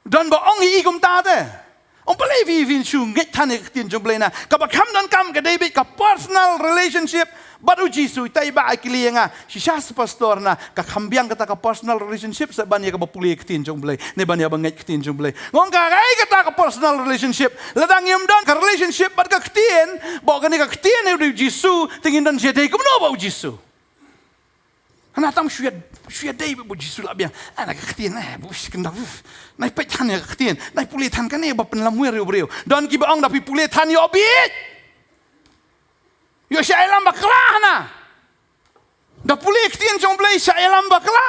Don ba ong ïa i kumta te. Ong, "Balei phi, phin shu ngeit than ïa ka ktien jong u Blei na? Kaba kham donkam ka dei beit ka personal relationship bad u Jisu." Te i Bah i kylli ïa nga, "Shisha seh Pastor, na ka kham biang kata ka personal relationship seh ban ïa kaba pule ïa ka ktien jong u Blei, ne ban ïa ba ngeit ka ktien jong u Blei?" Nga ong, "Kaei kata ka personal relationship? Lada ngim don ka relationship bad ka ktien, ba kane ka ktien ïa u Jisu, te ngin don jingïadei kumno bad u Jisu?" Hana tam shu ïa, shu ïadei bad u Jisu la biang. Ana ka ktien, eh, bus kynda, bus. Nai peit than ïa ka ktien, nai pule than kane ba pynlamwir ïa u briew. Don kiba ong, "Da phi pule than ïoh bieit. Ïoh shah ïalam bakla hana. Da pule ktien jong u Blei shah ïalam bakla."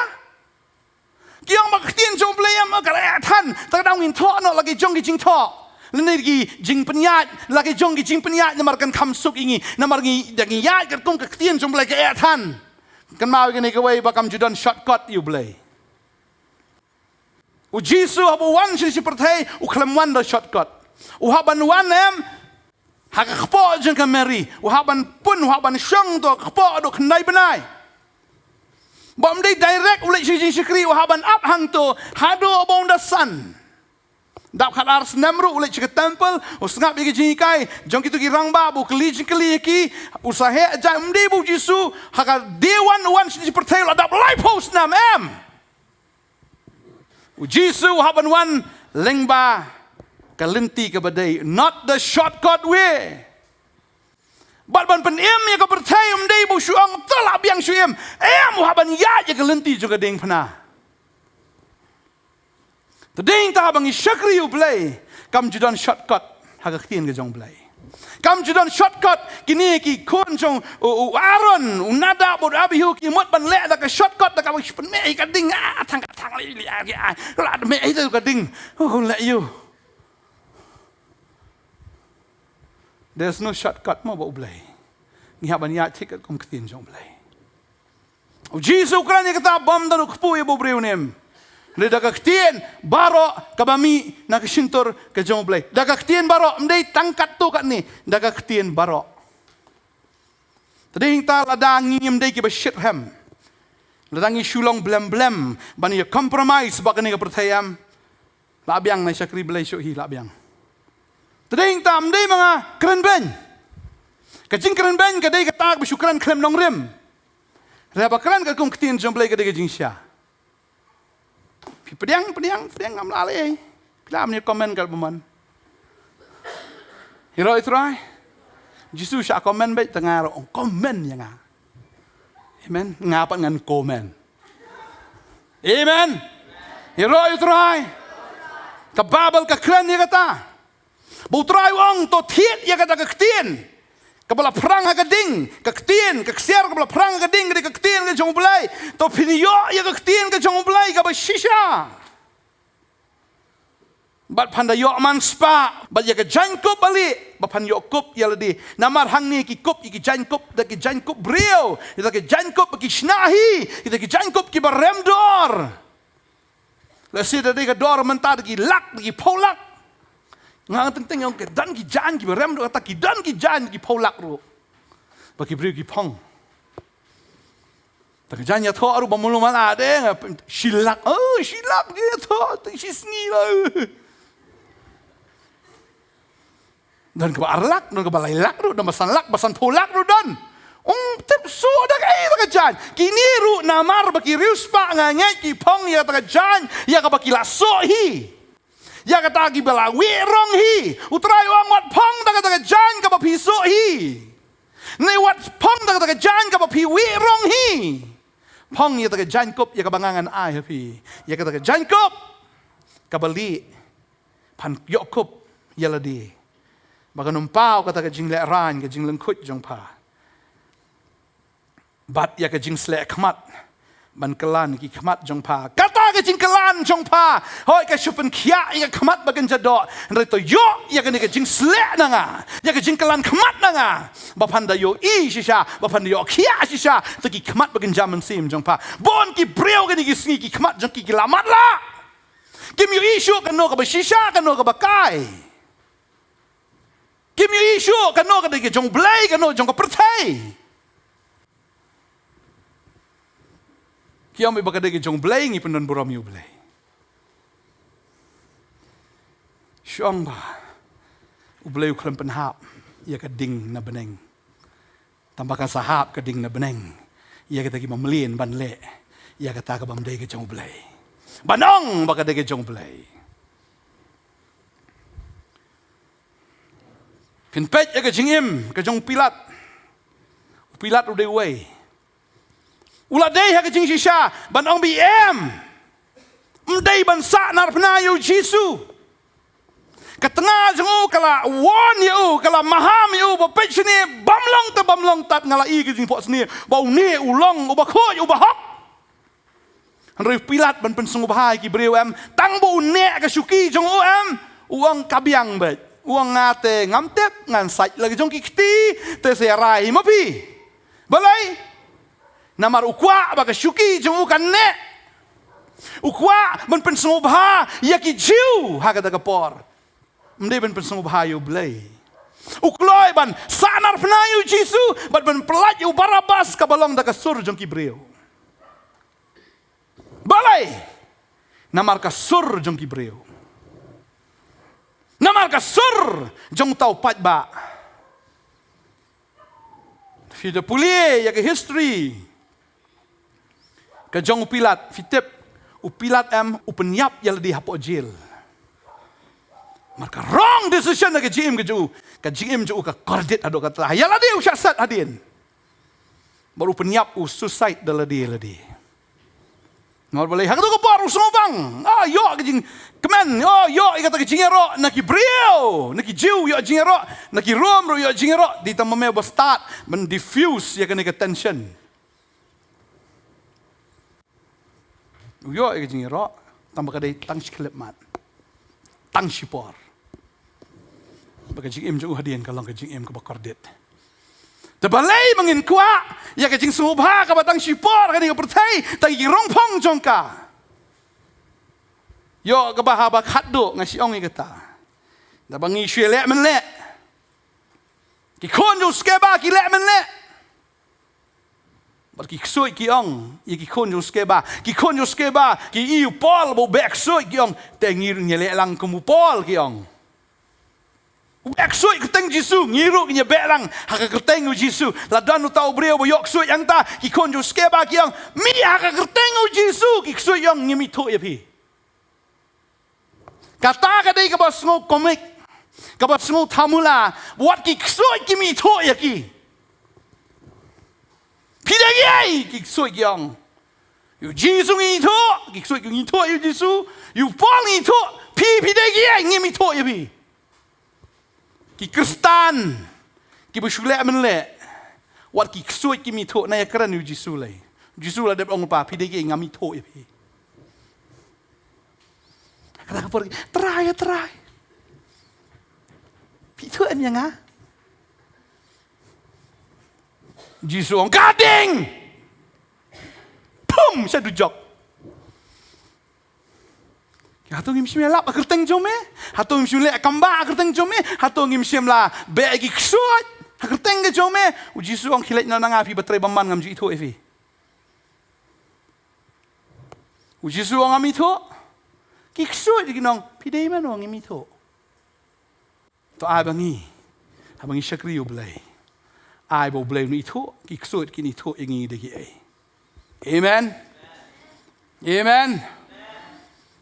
Ki ong ba ka ktien jong u Blei em ka la ïathan, te ka daw ngin thoh noh la ki jong ki jingthoh, lane ki jingpynïaid, la ki jong ki jingpynïaid, namar kan kham suk ïa ngi, namar ngi, da ngi ïaid katkum ka ktien jong u Blei ka ïathan. Kynmaw ïa kane kawei ba kam ju don shortcut ïa u Blei. U Jisu haba u wan sha kane ka pyrthei, u khlem wan da shortcut. U hap ban wan em ha ka kpoh jong ka Mary, u hap ban pun, u hap ban shong to ha ka kpoh haduh khyndai bnai. Ba ym dei direct u leit sha ka jingshakri, u hap ban ap hangto haduh ba un da san. Dap khatar snem ruh u leit sha ka temple, u sngap ïa ka jinghikai jong kito ki rangbah, ba u kylli jingkylli ïa ki, u sa heh jait. Ym dei ba u Jisu ha ka day one u wan sha kane ka pyrthei u la dap laiphew snem, em. U Jisu u hap ban wan lyngba ka lynti kaba dei, not the shortcut way. Bad ban pynim ïa ka pyrthei ym dei ba u shu ong, "To lah biang shu im." Em, u hap ban ïaid ïa ka lynti jong ka diengphna. Te dei nangta ba ngi shakri ïa u Blei, kam ju don shortcut ha ka ktien ka jong u Blei. Kam ju don shortcut. Kine ki khun jong u, u Aaron, u Nadab, u Abihu, ki mut ban leh da ka shortcut, da kaba pynmih ïa ka ding, ah, thang ka thang, li, li, ah, ah, la mih ïa ka ding. Oh, leh ïa u. There's no shortcut mo bad U Blei. Ngi hap ban ïaid thik katkum ka ktien jong U Blei. U Jisu u kren ïa kata, bym don u kpu ïa u briew ne em. Hynrei da ka ktien baroh kaba mih na ka shyntur ka jong U Blei. Da ka ktien baroh, ym dei tang katto katne, da ka ktien baroh. Te dei hangta lada ngim dei kiba shitrhem, lada ngi shu long blem blem ban ïa compromise bad kane ka pyrthei, em, lah biang na shakri Blei shuh hi, lah biang. Te dei hangta, ym dei ma nga kren beiñ. Ka jingkren beiñ ka dei kata kaba shu kren khlem nongrim. Hynrei haba kren katkum ka ktien jong U Blei ka dei ka jingshisha. Phi pdiang, pdiang, pdiang, ngam lah leh ei. Phi lah ban ïa comment katba mon. Ïaroh ïa U Trai. Jisu shah comment beit, te nga ruh ong comment ïa nga. Amen. Nga pat ngan comment. Amen. Ïaroh ïa U Trai. Ka Baibl ka kren ïa kata. Ba U Trai u ong, to thied ïa kata ka ktien kaba la phrang ha ka ding. Ka ktien, ka ksiar kaba la phrang ha ka ding, ka dei ka ktien ka jong U Blei. To phin ïoh ïa ka ktien ka jong U Blei kaba shisha. Bad phan da ïoh man spah, bad ïa ka jaiñkup ba lieh, ba phan ïoh kup ïa lade. Namar hangne ki kup ïa ki jaiñkup, da ki jaiñkup briew, ïa da ki jaiñkup ba ki shna hi, ïa da ki jaiñkup kiba rem dor. Lehse da dei ka dor mynta da ki lak, da ki phew lak. Nga teng teng ong ki don ki jaiñ kiba rem dor, kata ki don ki jaiñ da ki phew lak ruh. Ba ki briew ki phong. Ta ka jaiñ ïathoh ruh ba mulu man ade nga, shi lak, oh, shi lak ïathoh, tang shi sngi la. Don kaba ar lak, don kaba lai lak ruh, don ba san lak, ba san phew lak ruh don. Ym tip shuh da kaei ta ka jaiñ. Kine ruh namar ba ki riewspah nga ngeit ki phong ïa ta ka jaiñ ïa kaba ki la shuh hi. Ïa kata kiba la wih rong hi. U Trai u ong wat phong da kata ka jaiñ kaba phi shuh hi. Ne wat phong da kata ka jaiñ kaba phi wih rong hi. Phong ïa ta ka jaiñkup ïa kaba nga ngan ai ha phi. Ïa kata ka jaiñkup kaba lieh. Phan ïoh kup ïa lade. Ba kan ym paw kata ka jinglehraiñ, ka jinglyngkhuid jong pha. Bad ïa ka jingsleh khmat ban kylla ki khmat jong pha. Kata ka jingkylla jong pha, hooid, ka shu pynkhiah ïa ka khmat ba kynja doh. Hynrei to ïoh ïa kane ka jingsleh na nga, ïa ka jingkylla khmat na nga. Ba phan da ïohi shisha, ba phan da ïoh khiah shisha, to ki khmat ba kynja mynsiem jong pha. Bun ki briew kine ki sngi ki khmat jong ki ki la matlah. Kim ïohi shuh kano kaba shisha, kano kaba kai. Kim ïohi shuh kano ka dei ka jong U Blei, kano jong ka pyrthei. Ki ong ba ka dei ka jong U Blei, ngi pyndonburom ïa U Blei. Shu ong ba U Blei u khlem pynhap ïa ka ding na bneng. Tangba kan sa hap ka ding na bneng ïa kita kiba mlien ban leh ïa kata kaba ym dei ka jong U Blei, ban ong ba ka dei ka jong U Blei. Phin peit ïa ka jingim ka jong u Pilat. U Pilat u dei uwei. U la dei ha ka jingshisha ban ong ba em, ym dei ban sahnarphna ïa u Jisu. Ka tnga jong u ka la warn ïa u, ka la maham ïa u ba peit shane, bym long te bym long tad, nga la i ka jingphohsniew ba une u long uba khuid, uba hok. Hynrei u Pilat ban pynsngewbha ïa ki briew em, tang ba u neh ka shuki jong u em, u ong ka biang beit. U ong nga te ngam tip, ngan sait la ka jong ki kti, te sa ïarai hi ma phi. Balei? Namar u kwah ba ka shuki jong u kan neh. U kwah ban pynsngewbha ïa ki Jiw ha kata ka por. Ym dei ban pynsngewbha ïa U Blei. U kloi ban sahnarphna ïa u Jisu bad ban pyllait ïa u Barabbas kaba long da ka sur jong ki briew. Balei? Namar ka sur jong ki briew. Namar ka sur jong uta u paidbah. Phi da pule ïa ka history ka jong u Pilat, phi tip, u Pilat em, u pynïap ïa lade hapoh jail. Namar ka wrong decision na ka jingim ka jong u, ka jingim jong u ka kordit haduh katta. Ïa lade u shah set hadien. Bad u pynïap, u suicide da lade lade. Namar balei, ha kato ka por u sngewbang, ah, ïoh ka jingkmen, oh, ïoh ïa kata ka jingïaroh na ki briew, na ki Jiw ïoh jingïaroh, na ki Rom ruh ïoh jingïaroh. Dei tang ma me ba stad ban diffuse ïa kane ka tension. U ïoh ïa ka jingïaroh, tang ba ka dei tang shi khyllipmat, tang shi por. Ba ka jingim jong u hadien ka long ka jingim kaba kordit. Te balei ba ngin kwah ïa ka jingsngewbha kaba tang shi por ha kane ka pyrthei, tang ïa ki rongphong jong ka. Ïoh kaba haba khatduh nga shu ong ïa kata. Da ba ngi shu leh mynleh. Ki khun jong u Skeba ki leh mynleh. Bad ki ksuid ki ong ïa ki khun jong u Skeba, ki khun jong u Skeba ki ïohi u Paul ba u beh ksuid, ki ong, te ngi ruh ngi leh lang kum u Paul, ki ong. U beh ksuid kyrteng Jisu, ngi ruh ngin ïa beh lang ha ka kyrteng u Jisu. La don uta u briew ba ïoh ksuid hangta, ki khun jong u Skeba ki ong, mi ha ka kyrteng u Jisu ki ksuid, ong, ngim ithuh ïa phi. Kata ka dei kaba sngew komik, kaba sngew thamula, wat ki ksuid kim ithuh ïa ki. Phi dei kiei, ki ksuid ki ong. Ïa u Jisu ngi ithuh, ki ksuid ki ong ngi ithuh ïa u Jisu, ïa u Paul ngi ithuh, phi, phi dei kiei, ngim ithuh ïa phi. Ki Khristan kiba shu leh mynleh, wat ki ksuid kim ithuh, nang ïakren ïa u Jisu lei. U Jisu la dep ong lypa, phi dei kiei, ngam ithuh ïa phi. Kata ka por, Trai, Trai, phi ithuh em ïa nga? Jisu ong, ka ding. Pum, sha dujok. Hato ngim shym ïalap ha kyrteng jong me? Hato ngim shym leh kambah ha kyrteng jong me? Hato ngim shym la beh ïa ki ksuid ha kyrteng ka jong me? U Jisu ong, khie leit noh na nga phi ba trei bymman, ngam ju ithuh ïa phi. U Jisu ong, ngam ithuh. Ki ksuid ki ong, phi dei mano, ngim ithuh. To ai ba ngi, haba ngi shakri U Blei, ai ba U Blei un ithuh, ki ksuid kin ithuh ïa ngi da kiei. Amen. Amen.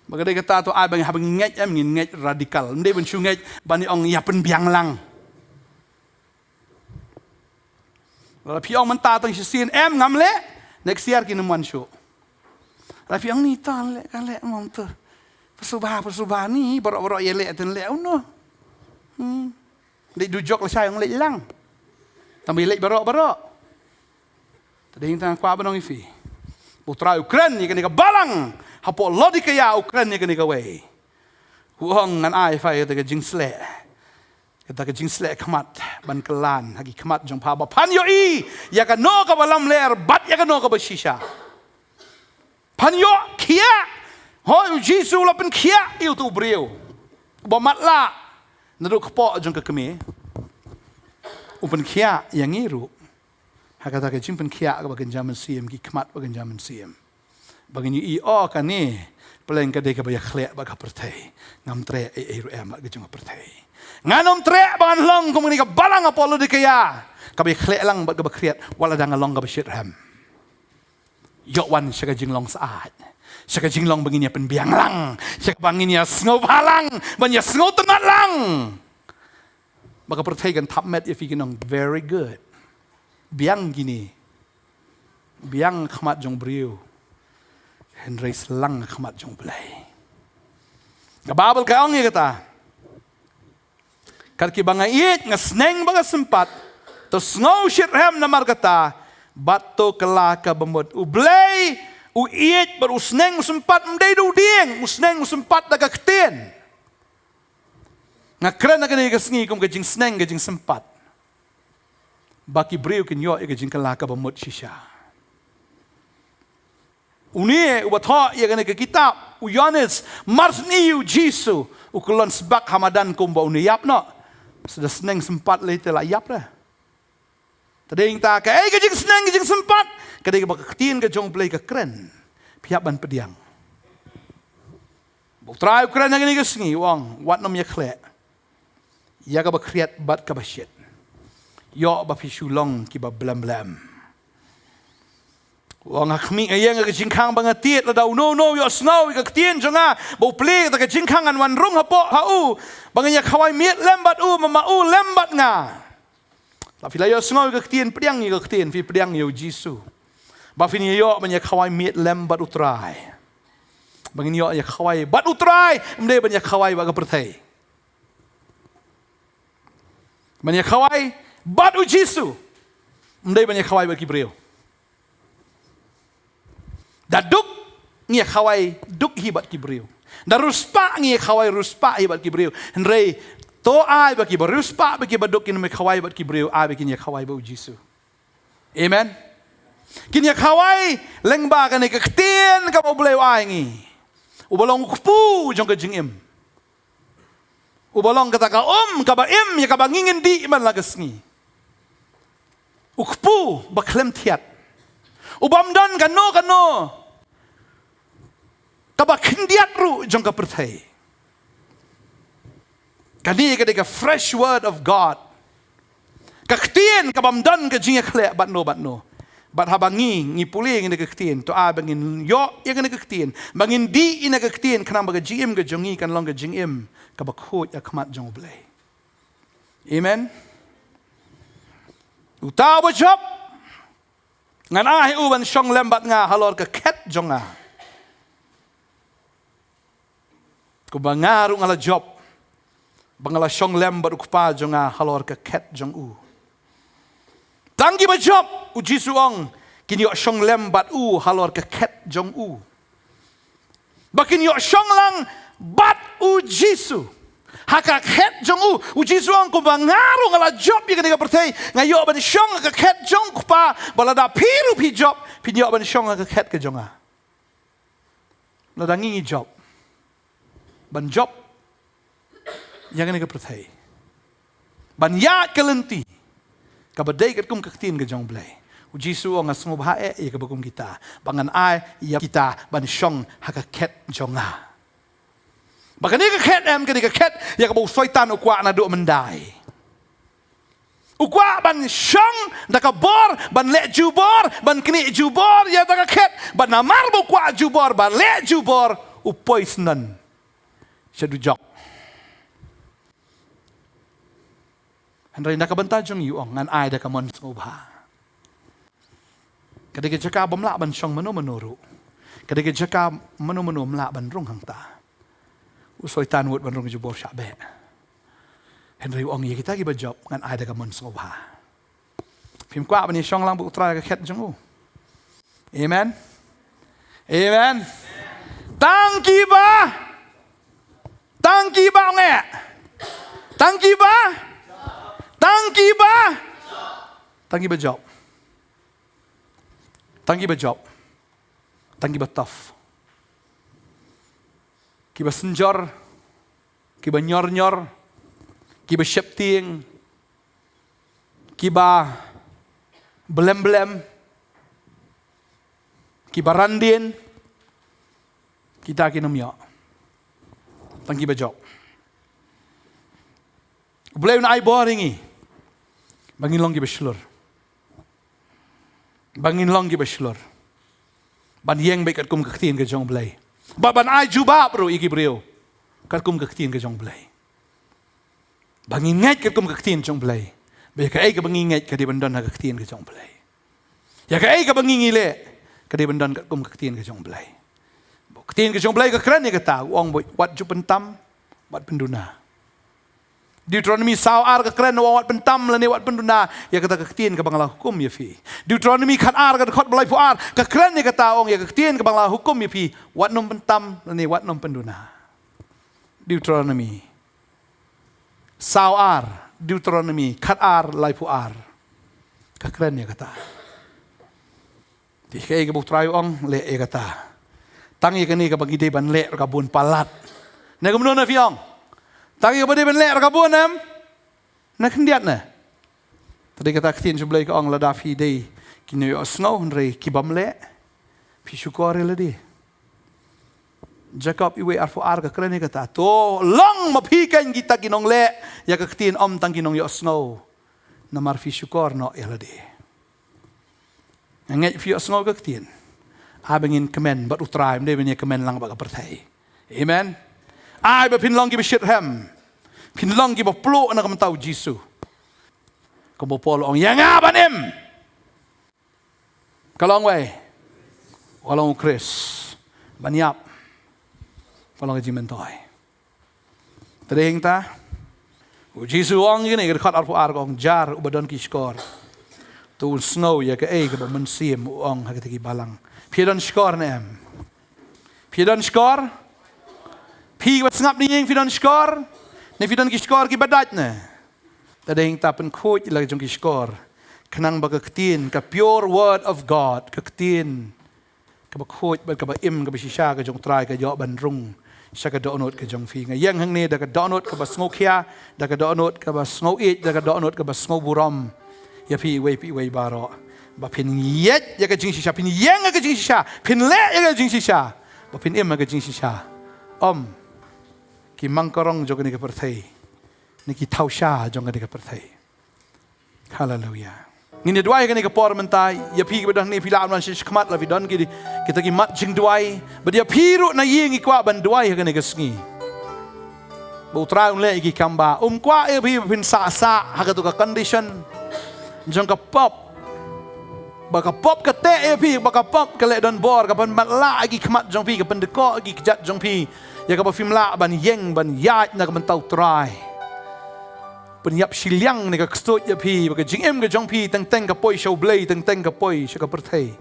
Ba ka dei kata, to ai ba ngi, haba ngi ngeit, em, ngin ngeit radikal. Ym dei ban shu ngeit ban ong ïa pynbiang lang. Lada phi ong mynta tang shisien, em, ngam leh, next year kin ym wan shuh. Lada phi ong ni, to leh, ka leh, ngam to. Pyrshah, pyrshah ni, baroh baroh ïa leh, ten leh, oh no. Hmm. Leit dujok lashai ong leit lang. Tang ba ïa leit baroh baroh. Te dei tang kwah ban ong ïa phi, U Trai u kren ïa kane ka balang hapoh Laodikaïa, u kren ïa kane kawei. U ong, ngan ai ïa phi kata ka jingsleh, kata ka jingsleh khmat ban kylla ha ki khmat jong pha, ba phan ïohi ïa kano kaba lamler bad ïa kano kaba shisha. Phan ïoh khiah. Hooid, U Jisu u la pynkhiah ïa uto u briew uba matlah naduh kpoh jong ka kmie. U pynkhiah ïa ngi ruh ha kata ka jingpynkhiah kaba kynja mynsiem, ki khmat ba kynja mynsiem. Ba ngin ïohi, oh, kane pleng ka dei kaba ïakhleh bad ka pyrthei. Ngam treh ei ei ruh em bad ka jong ka pyrthei. Ngan ym treh ba ngan long kum kane ka balang hapoh Laodikaïa, kaba ïakhleh lang bad kaba khriat, wat lada nga long kaba shitrhem. Ïoh wan sha ka jinglong syaid, sha ka jinglong ba ngin ïa pynbiang lang, sha kaba ngin ïa sngewbha lang, ban ïa sngewtynnat lang. Ba ka pyrthei kan thap met ïa phi, kin ong, very good. Biang kine, biang khmat jong briew, hynrei syllang khmat jong Blei. Ka Baibl ka ong ïa kata. Kat kiba nga ïeit, nga sneng bad nga sympat, to sngew shitrhem namar kata, bad to kylla ka bamut. U Blei u ïeit bad u sneng u sympat, ym dei da u dieng, u sneng u sympat da ka ktien. Nga kren ha kane ka sngi kum ka jingsneng ka jingsympat, ba ki briew kin ïoh ïa ka jingkylla ka bamut shisha. Une uba thoh ïa kane ka kitab, u Ïoannis, mar syn ïa u Jisu u kyllon sbak ha madan kumba un ïap noh. Sa da sneng sympat lei te la ïap re. Te dei nangta kaei ka jingsneng ka jingsympat? Ka dei kaba ka ktien ka jong U Blei ka kren, phi hap ban pdiang. Ba U Trai u kren ha kane ka sngi, u ong, wat nym ïakhleh ïa kaba khriat bad kaba shit. Ïoh ba phi shu long kiba blem blem. U ong, ha khmih ha ïing ka jingkhang ba nga tied, lada uno uno u ïohsngew ïa ka ktien jong nga, ba u plie kata ka jingkhang, ngan wan rung hapoh ha u, ba ngan ïa khawai miet lem bad u, ma ma u lem bad nga. Lada phi la ïohsngew ïa ka ktien, pdiang ïa ka ktien, phi pdiang ïa u Jisu, ba phin ïoh ban ïa khawai miet lem bad U Trai. Ba ngin ïoh ïa khawai bad U Trai, ym dei ban ïa khawai bad ka pyrthei. Ban ïa khawai bad U Jisu, ym dei ban ïa khawai bad ki briew. Da duk ngi ïa khawai duk hi bad ki briew. Da riewspah ngi ïa khawai riewspah hi bad ki briew. Hynrei to ai ba kiba riewspah bad kiba duk kin ym ïa khawai bad ki briew, ai ba kin ïa khawai bad U Jisu. Amen. Kin ïa khawai lyngba kane ka ktien kaba U Blei u ai ngi. Uba long u kpu jong ka jingim. Uba long kata ka um kaba im ïa kaba ngi ngin dih man la ka sngi. U kpu ba khlem thiat. U bym don kano kano kaba khyndiat ruh jong ka pyrthei. Kane ka dei ka fresh word of God. Ka ktien ka bym don ka jingïakhleh bad no bad no. Bad haba ngi, ngi pule ïa kane ka ktien, to ai ba ngin ïoh ïa kane ka ktien, ba ngin dih ïa kane ka ktien, khnang ba ka jingim ka jong ngi kan long ka jingim kaba khuid ha khmat jong U Blei. Amen. Uta uba jop, ngan ai u ban shong lem bad nga halor ka khet jong nga. Kumba nga ruh nga la jop ba nga la shong lem bad U Kpa jong nga halor ka khet jong u. Tang kiba jop, U Jisu u ong, kin ïoh shong lem bad u halor ka khet jong u. Ba kin ïoh shong lang bad U Jisu ha ka khet jong u. U Jisu u ong, kumba nga ruh nga la jop ïa kane ka pyrthei, nga ïoh ban shong ha ka khet jong U Kpa, ba lada phi ruh phi jop, phin ïoh ban shong ha ka khet ka jong nga. Lada ngi ngi jop ban jop ïa kane ka pyrthei, ban ïaid ka lynti kaba dei katkum ka ktien ka jong U Blei, U Jisu u ong, nga sngewbha eh ïa kaba kum kita, ba ngan ai ïa kita ban shong ha ka khet jong nga. Ba kane ka khet em, kane ka khet ïa kaba u Soitan u kwah naduh myndai. U kwah ban shong da ka bor, ban leh jubor, ban knieh jubor ïa da ka khet, bad namar ba u kwah jubor, ban leh jubor, u poison sha dujok. Hynrei na ka bynta jong ngi u ong, ngan ai da ka mon sngewbha. Ka dei ka jaka bym lah ban shong mano mano ruh. Ka dei ka jaka mano mano ym lah ban rung hangta. U Soitan u wad ban rung jubor shah beh. Hynrei u ong, ïa kita kiba jop ngan ai da ka mon sngewbha. Phim kwah ban ïa shong lang bad U Trai ha ka khet jong u. Amen. Amen. Tang kiba, tang kiba ong eh. Tang kiba, tang kiba, tang kiba jop. Tang kiba jop. Tang kiba tough. Kiba synjor, kiba nyor nyor, kiba sheptieng, kiba blem blem, kiba randien, kita kin ym ïoh. Tang kiba jop. U Blei un ai bor ïa ngi ba ngin long kiba shlur. Ba ngin long kiba shlur. Ban ïeng beit katkum ka ktien ka jong U Blei. Ba ban ai jubab ruh ïa ki briew katkum ka ktien ka jong U Blei. Ba ngin ngeit katkum ka ktien jong U Blei. Ba ïa kaei kaba ngi ngeit ka dei ban don ha ka ktien ka jong U Blei. Ïa kaei kaba ngi ngi leh ka dei ban don katkum ka ktien ka jong U Blei. Ka ktien ka jong U Blei ka kren ïa kata, u ong, wat ju pyntam, wat pynduna. Deuteronomi saw ar ka kren, u ong, wat pyntam lane wat pynduna ïa kata ka ktien kaba nga la hukum ïa phi. Deuteronomi khat ar ka dkhot ba laiphew ar ka kren ïa kata, u ong, ïa ka ktien kaba nga la hukum ïa phi, wat nym pyntam lane wat nym pynduna. Deuteronomi saw ar, Deuteronomi khat ar laiphew ar ka kren ïa kata. Te kaei kaba U Trai u ong, leh ïa kata. Tang ïa kane kaba ngi dei ban leh ruh ka bun palat. Ne kumno na phi ong? Tang ïa kaba dei ban leh ruh ka bun em? Na khyndiat ne? Te dei kata ka ktien jong U Blei ka ong, lada phi dei ki nongïohsngew hynrei ki bym leh, phi shukor ïa lade. Jakob iwei arphew ar ka kren ïa kata. To long ma phi kein kita ki nongleh ïa ka ktien, ym tang ki nongïohsngew. Namar phi shukor noh ïa lade. Nga ngeit phi ïohsngew ka ktien. Ai ba ngin kmen bad U Trai, ym dei ban ïa kmen lang bad ka pyrthei. Amen. Ai ba phin long kiba shitrhem. Phin long kiba pluh na ka bynta U Jisu. Kumba u Paul u ong, ïa nga ban im, ka long uei? Ka long U Khrist. Ban ïap, Ka long ka jingmyntoi. Te dei hangta, u Jisu u ong ïa kane ka dkhot arphew ar, ka ong, jar uba don ki shkor, to un sngew ïa kaei kaba u Mynsiem u ong ha kita ki balang. Phi don shkor ne em? Phi don shkor? Phi ba sngap ne ïing phi don shkor? Ne phi don ki shkor kiba dait ne? Te dei hangta pynkhuid la ka jong ki shkor, khnang ba ka ktien, ka pure word of God, ka ktien kaba khuid bad kaba im kaba shisha ka jong u Trai ka ïoh ban rung sha ka dohnud ka jong phi. Nga ïeng hangne da ka dohnud kaba sngewkhia, da ka dohnud kaba sngewieit, da ka dohnud kaba sngewburom ïa phi iwei pa iwei baroh, ba phin ïeit ïa ka jingshisha, phin ïeng ïa ka jingshisha, phin leh ïa ka jingshisha, ba phin im ïa ka jingshisha. Ym ki mangkarong jong kane ka pyrthei, ne ki thawsha jong kane ka pyrthei. Haleluia. Ngin ïa duwai ha kane ka por mynta, ïa phi kiba don hangne phi lah ban wan sha khmat, la phi don ki, kita ki mat jingduwai. Bad ïa phi ruh na ïing ngi kwah ban duwai ha kane ka sngi, ba u Trai un leh ïa ki kambah. Um kwah ïa phi ba phin sah sah ha kato ka condition jong ka pop, ba ka pop ka teh ïa phi, ba ka pop ka leh donbor, ka pynmatlah ïa ki khmat jong phi, ka pyndkoh ïa ki kjat jong phi, ïa kaba phim lah ban ïeng ban ïaid na ka bynta u Trai. Pynïap shiliang ne ka ksuid ïa phi, ba ka jingim ka jong phi teng teng ka poi sha U Blei, teng teng ka poi sha ka pyrthei.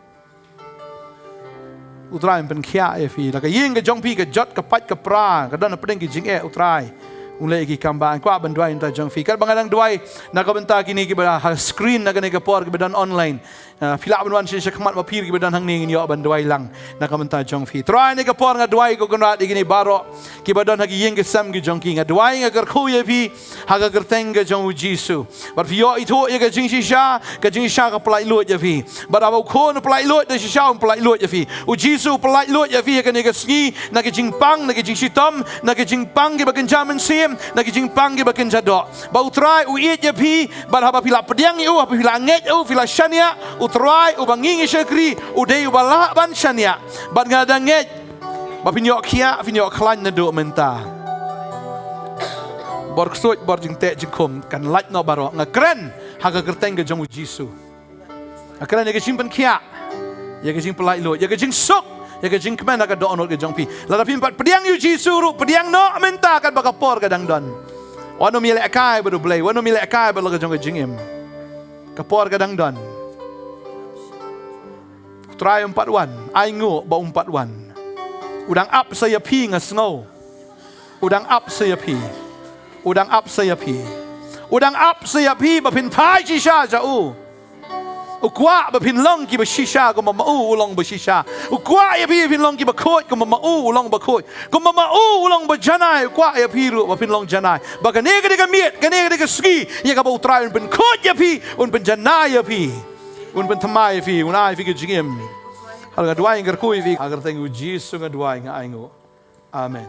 U Trai un pynkhiah ïa phi, la ka ïing ka jong phi ka jot ka pait ka pra, ka don hapdeng ki jingeh, u Trai un leh ïa ki kambah. Nga kwah ban duwai na ka bynta jong phi. Katba nga dang duwai na ka bynta kine kiba ha screen na kane ka por, kiba don online, ah, phi lah ban wan sha khmat, ma phi kiba don hangne ngin ïoh ban duwai lang na ka bynta jong phi. Trai, ha kane ka por nga duwai, ko Kynrad, ïa kine baroh kiba don ha ki ïing ki sem ki jong ki. Nga duwai, nga kyrkhu ïa phi ha ka kyrteng ka jong U Jisu. Bad phi ïoh ithuh ïa ka jingshisha, ka jingshisha ka pyllait luid ïa phi. Bad haba U Khun u pyllait luid, da shisha un pyllait luid ïa phi. U Jisu u pyllait luid ïa phi ha kane ka sngi, na ka jingpang, na ka jingshitom, na ka jingpang kiba kynja mynsiem, na ka jingpang kiba kynja doh. Ba u Trai u ïeit ïa phi, bad haba phi la pdiang ïa u, haba phi la ngeit ïa u, phi la shaniah, u Trai uba ngi ngi shakri, u dei uba lah ban shaniah. Bad nga da ngeit ba phin ïoh khiah, phin ïoh khlaiñ naduh mynta. Bor ksuid, bor jingteh jingkhum kan lait noh baroh. Nga kren ha ka kyrteng ka jong U Jisu. Nga kren ïa ka jingpynkhiah, ïa ka jingpyllait luid, ïa ka jingsuk, ïa ka jingkmen ha ka dohnud ka jong phi. Lada phim pat pdiang ïa U Jisu ruh, pdiang noh mynta katba ka por ka dang don. Wat nym ïalehkai bad U Blei, wat nym ïalehkai bad la ka jong ka jingim. Ka por ka dang don. U Trai um pat wan, ainguh ba um pat wan. U dang ap sa ïa phi, nga sngew. U dang ap sa ïa phi. U dang ap sa ïa phi. U dang ap sa ïa phi ba phin phai shisha sha u. U kwah ba phin long kiba shisha kumba ma u u long ba shisha. U kwah ïa phi ba phin long kiba khuid kumba ma u u long ba khuid. Kumba ma u u long ba janai, u kwah ïa phi ruh ba phin long janai. Ba kane ka dei ka miet, kane ka dei ka sngi ïa kaba U Trai un pynkhuid ïa phi, un pynjanai ïa phi, un pynthymmai ïa phi, un ai ïa phi ka jingim. Haba nga duwai nga kyrkhu ïa phi ha ka kyrteng U Jisu nga duwai, nga ainguh. Amen.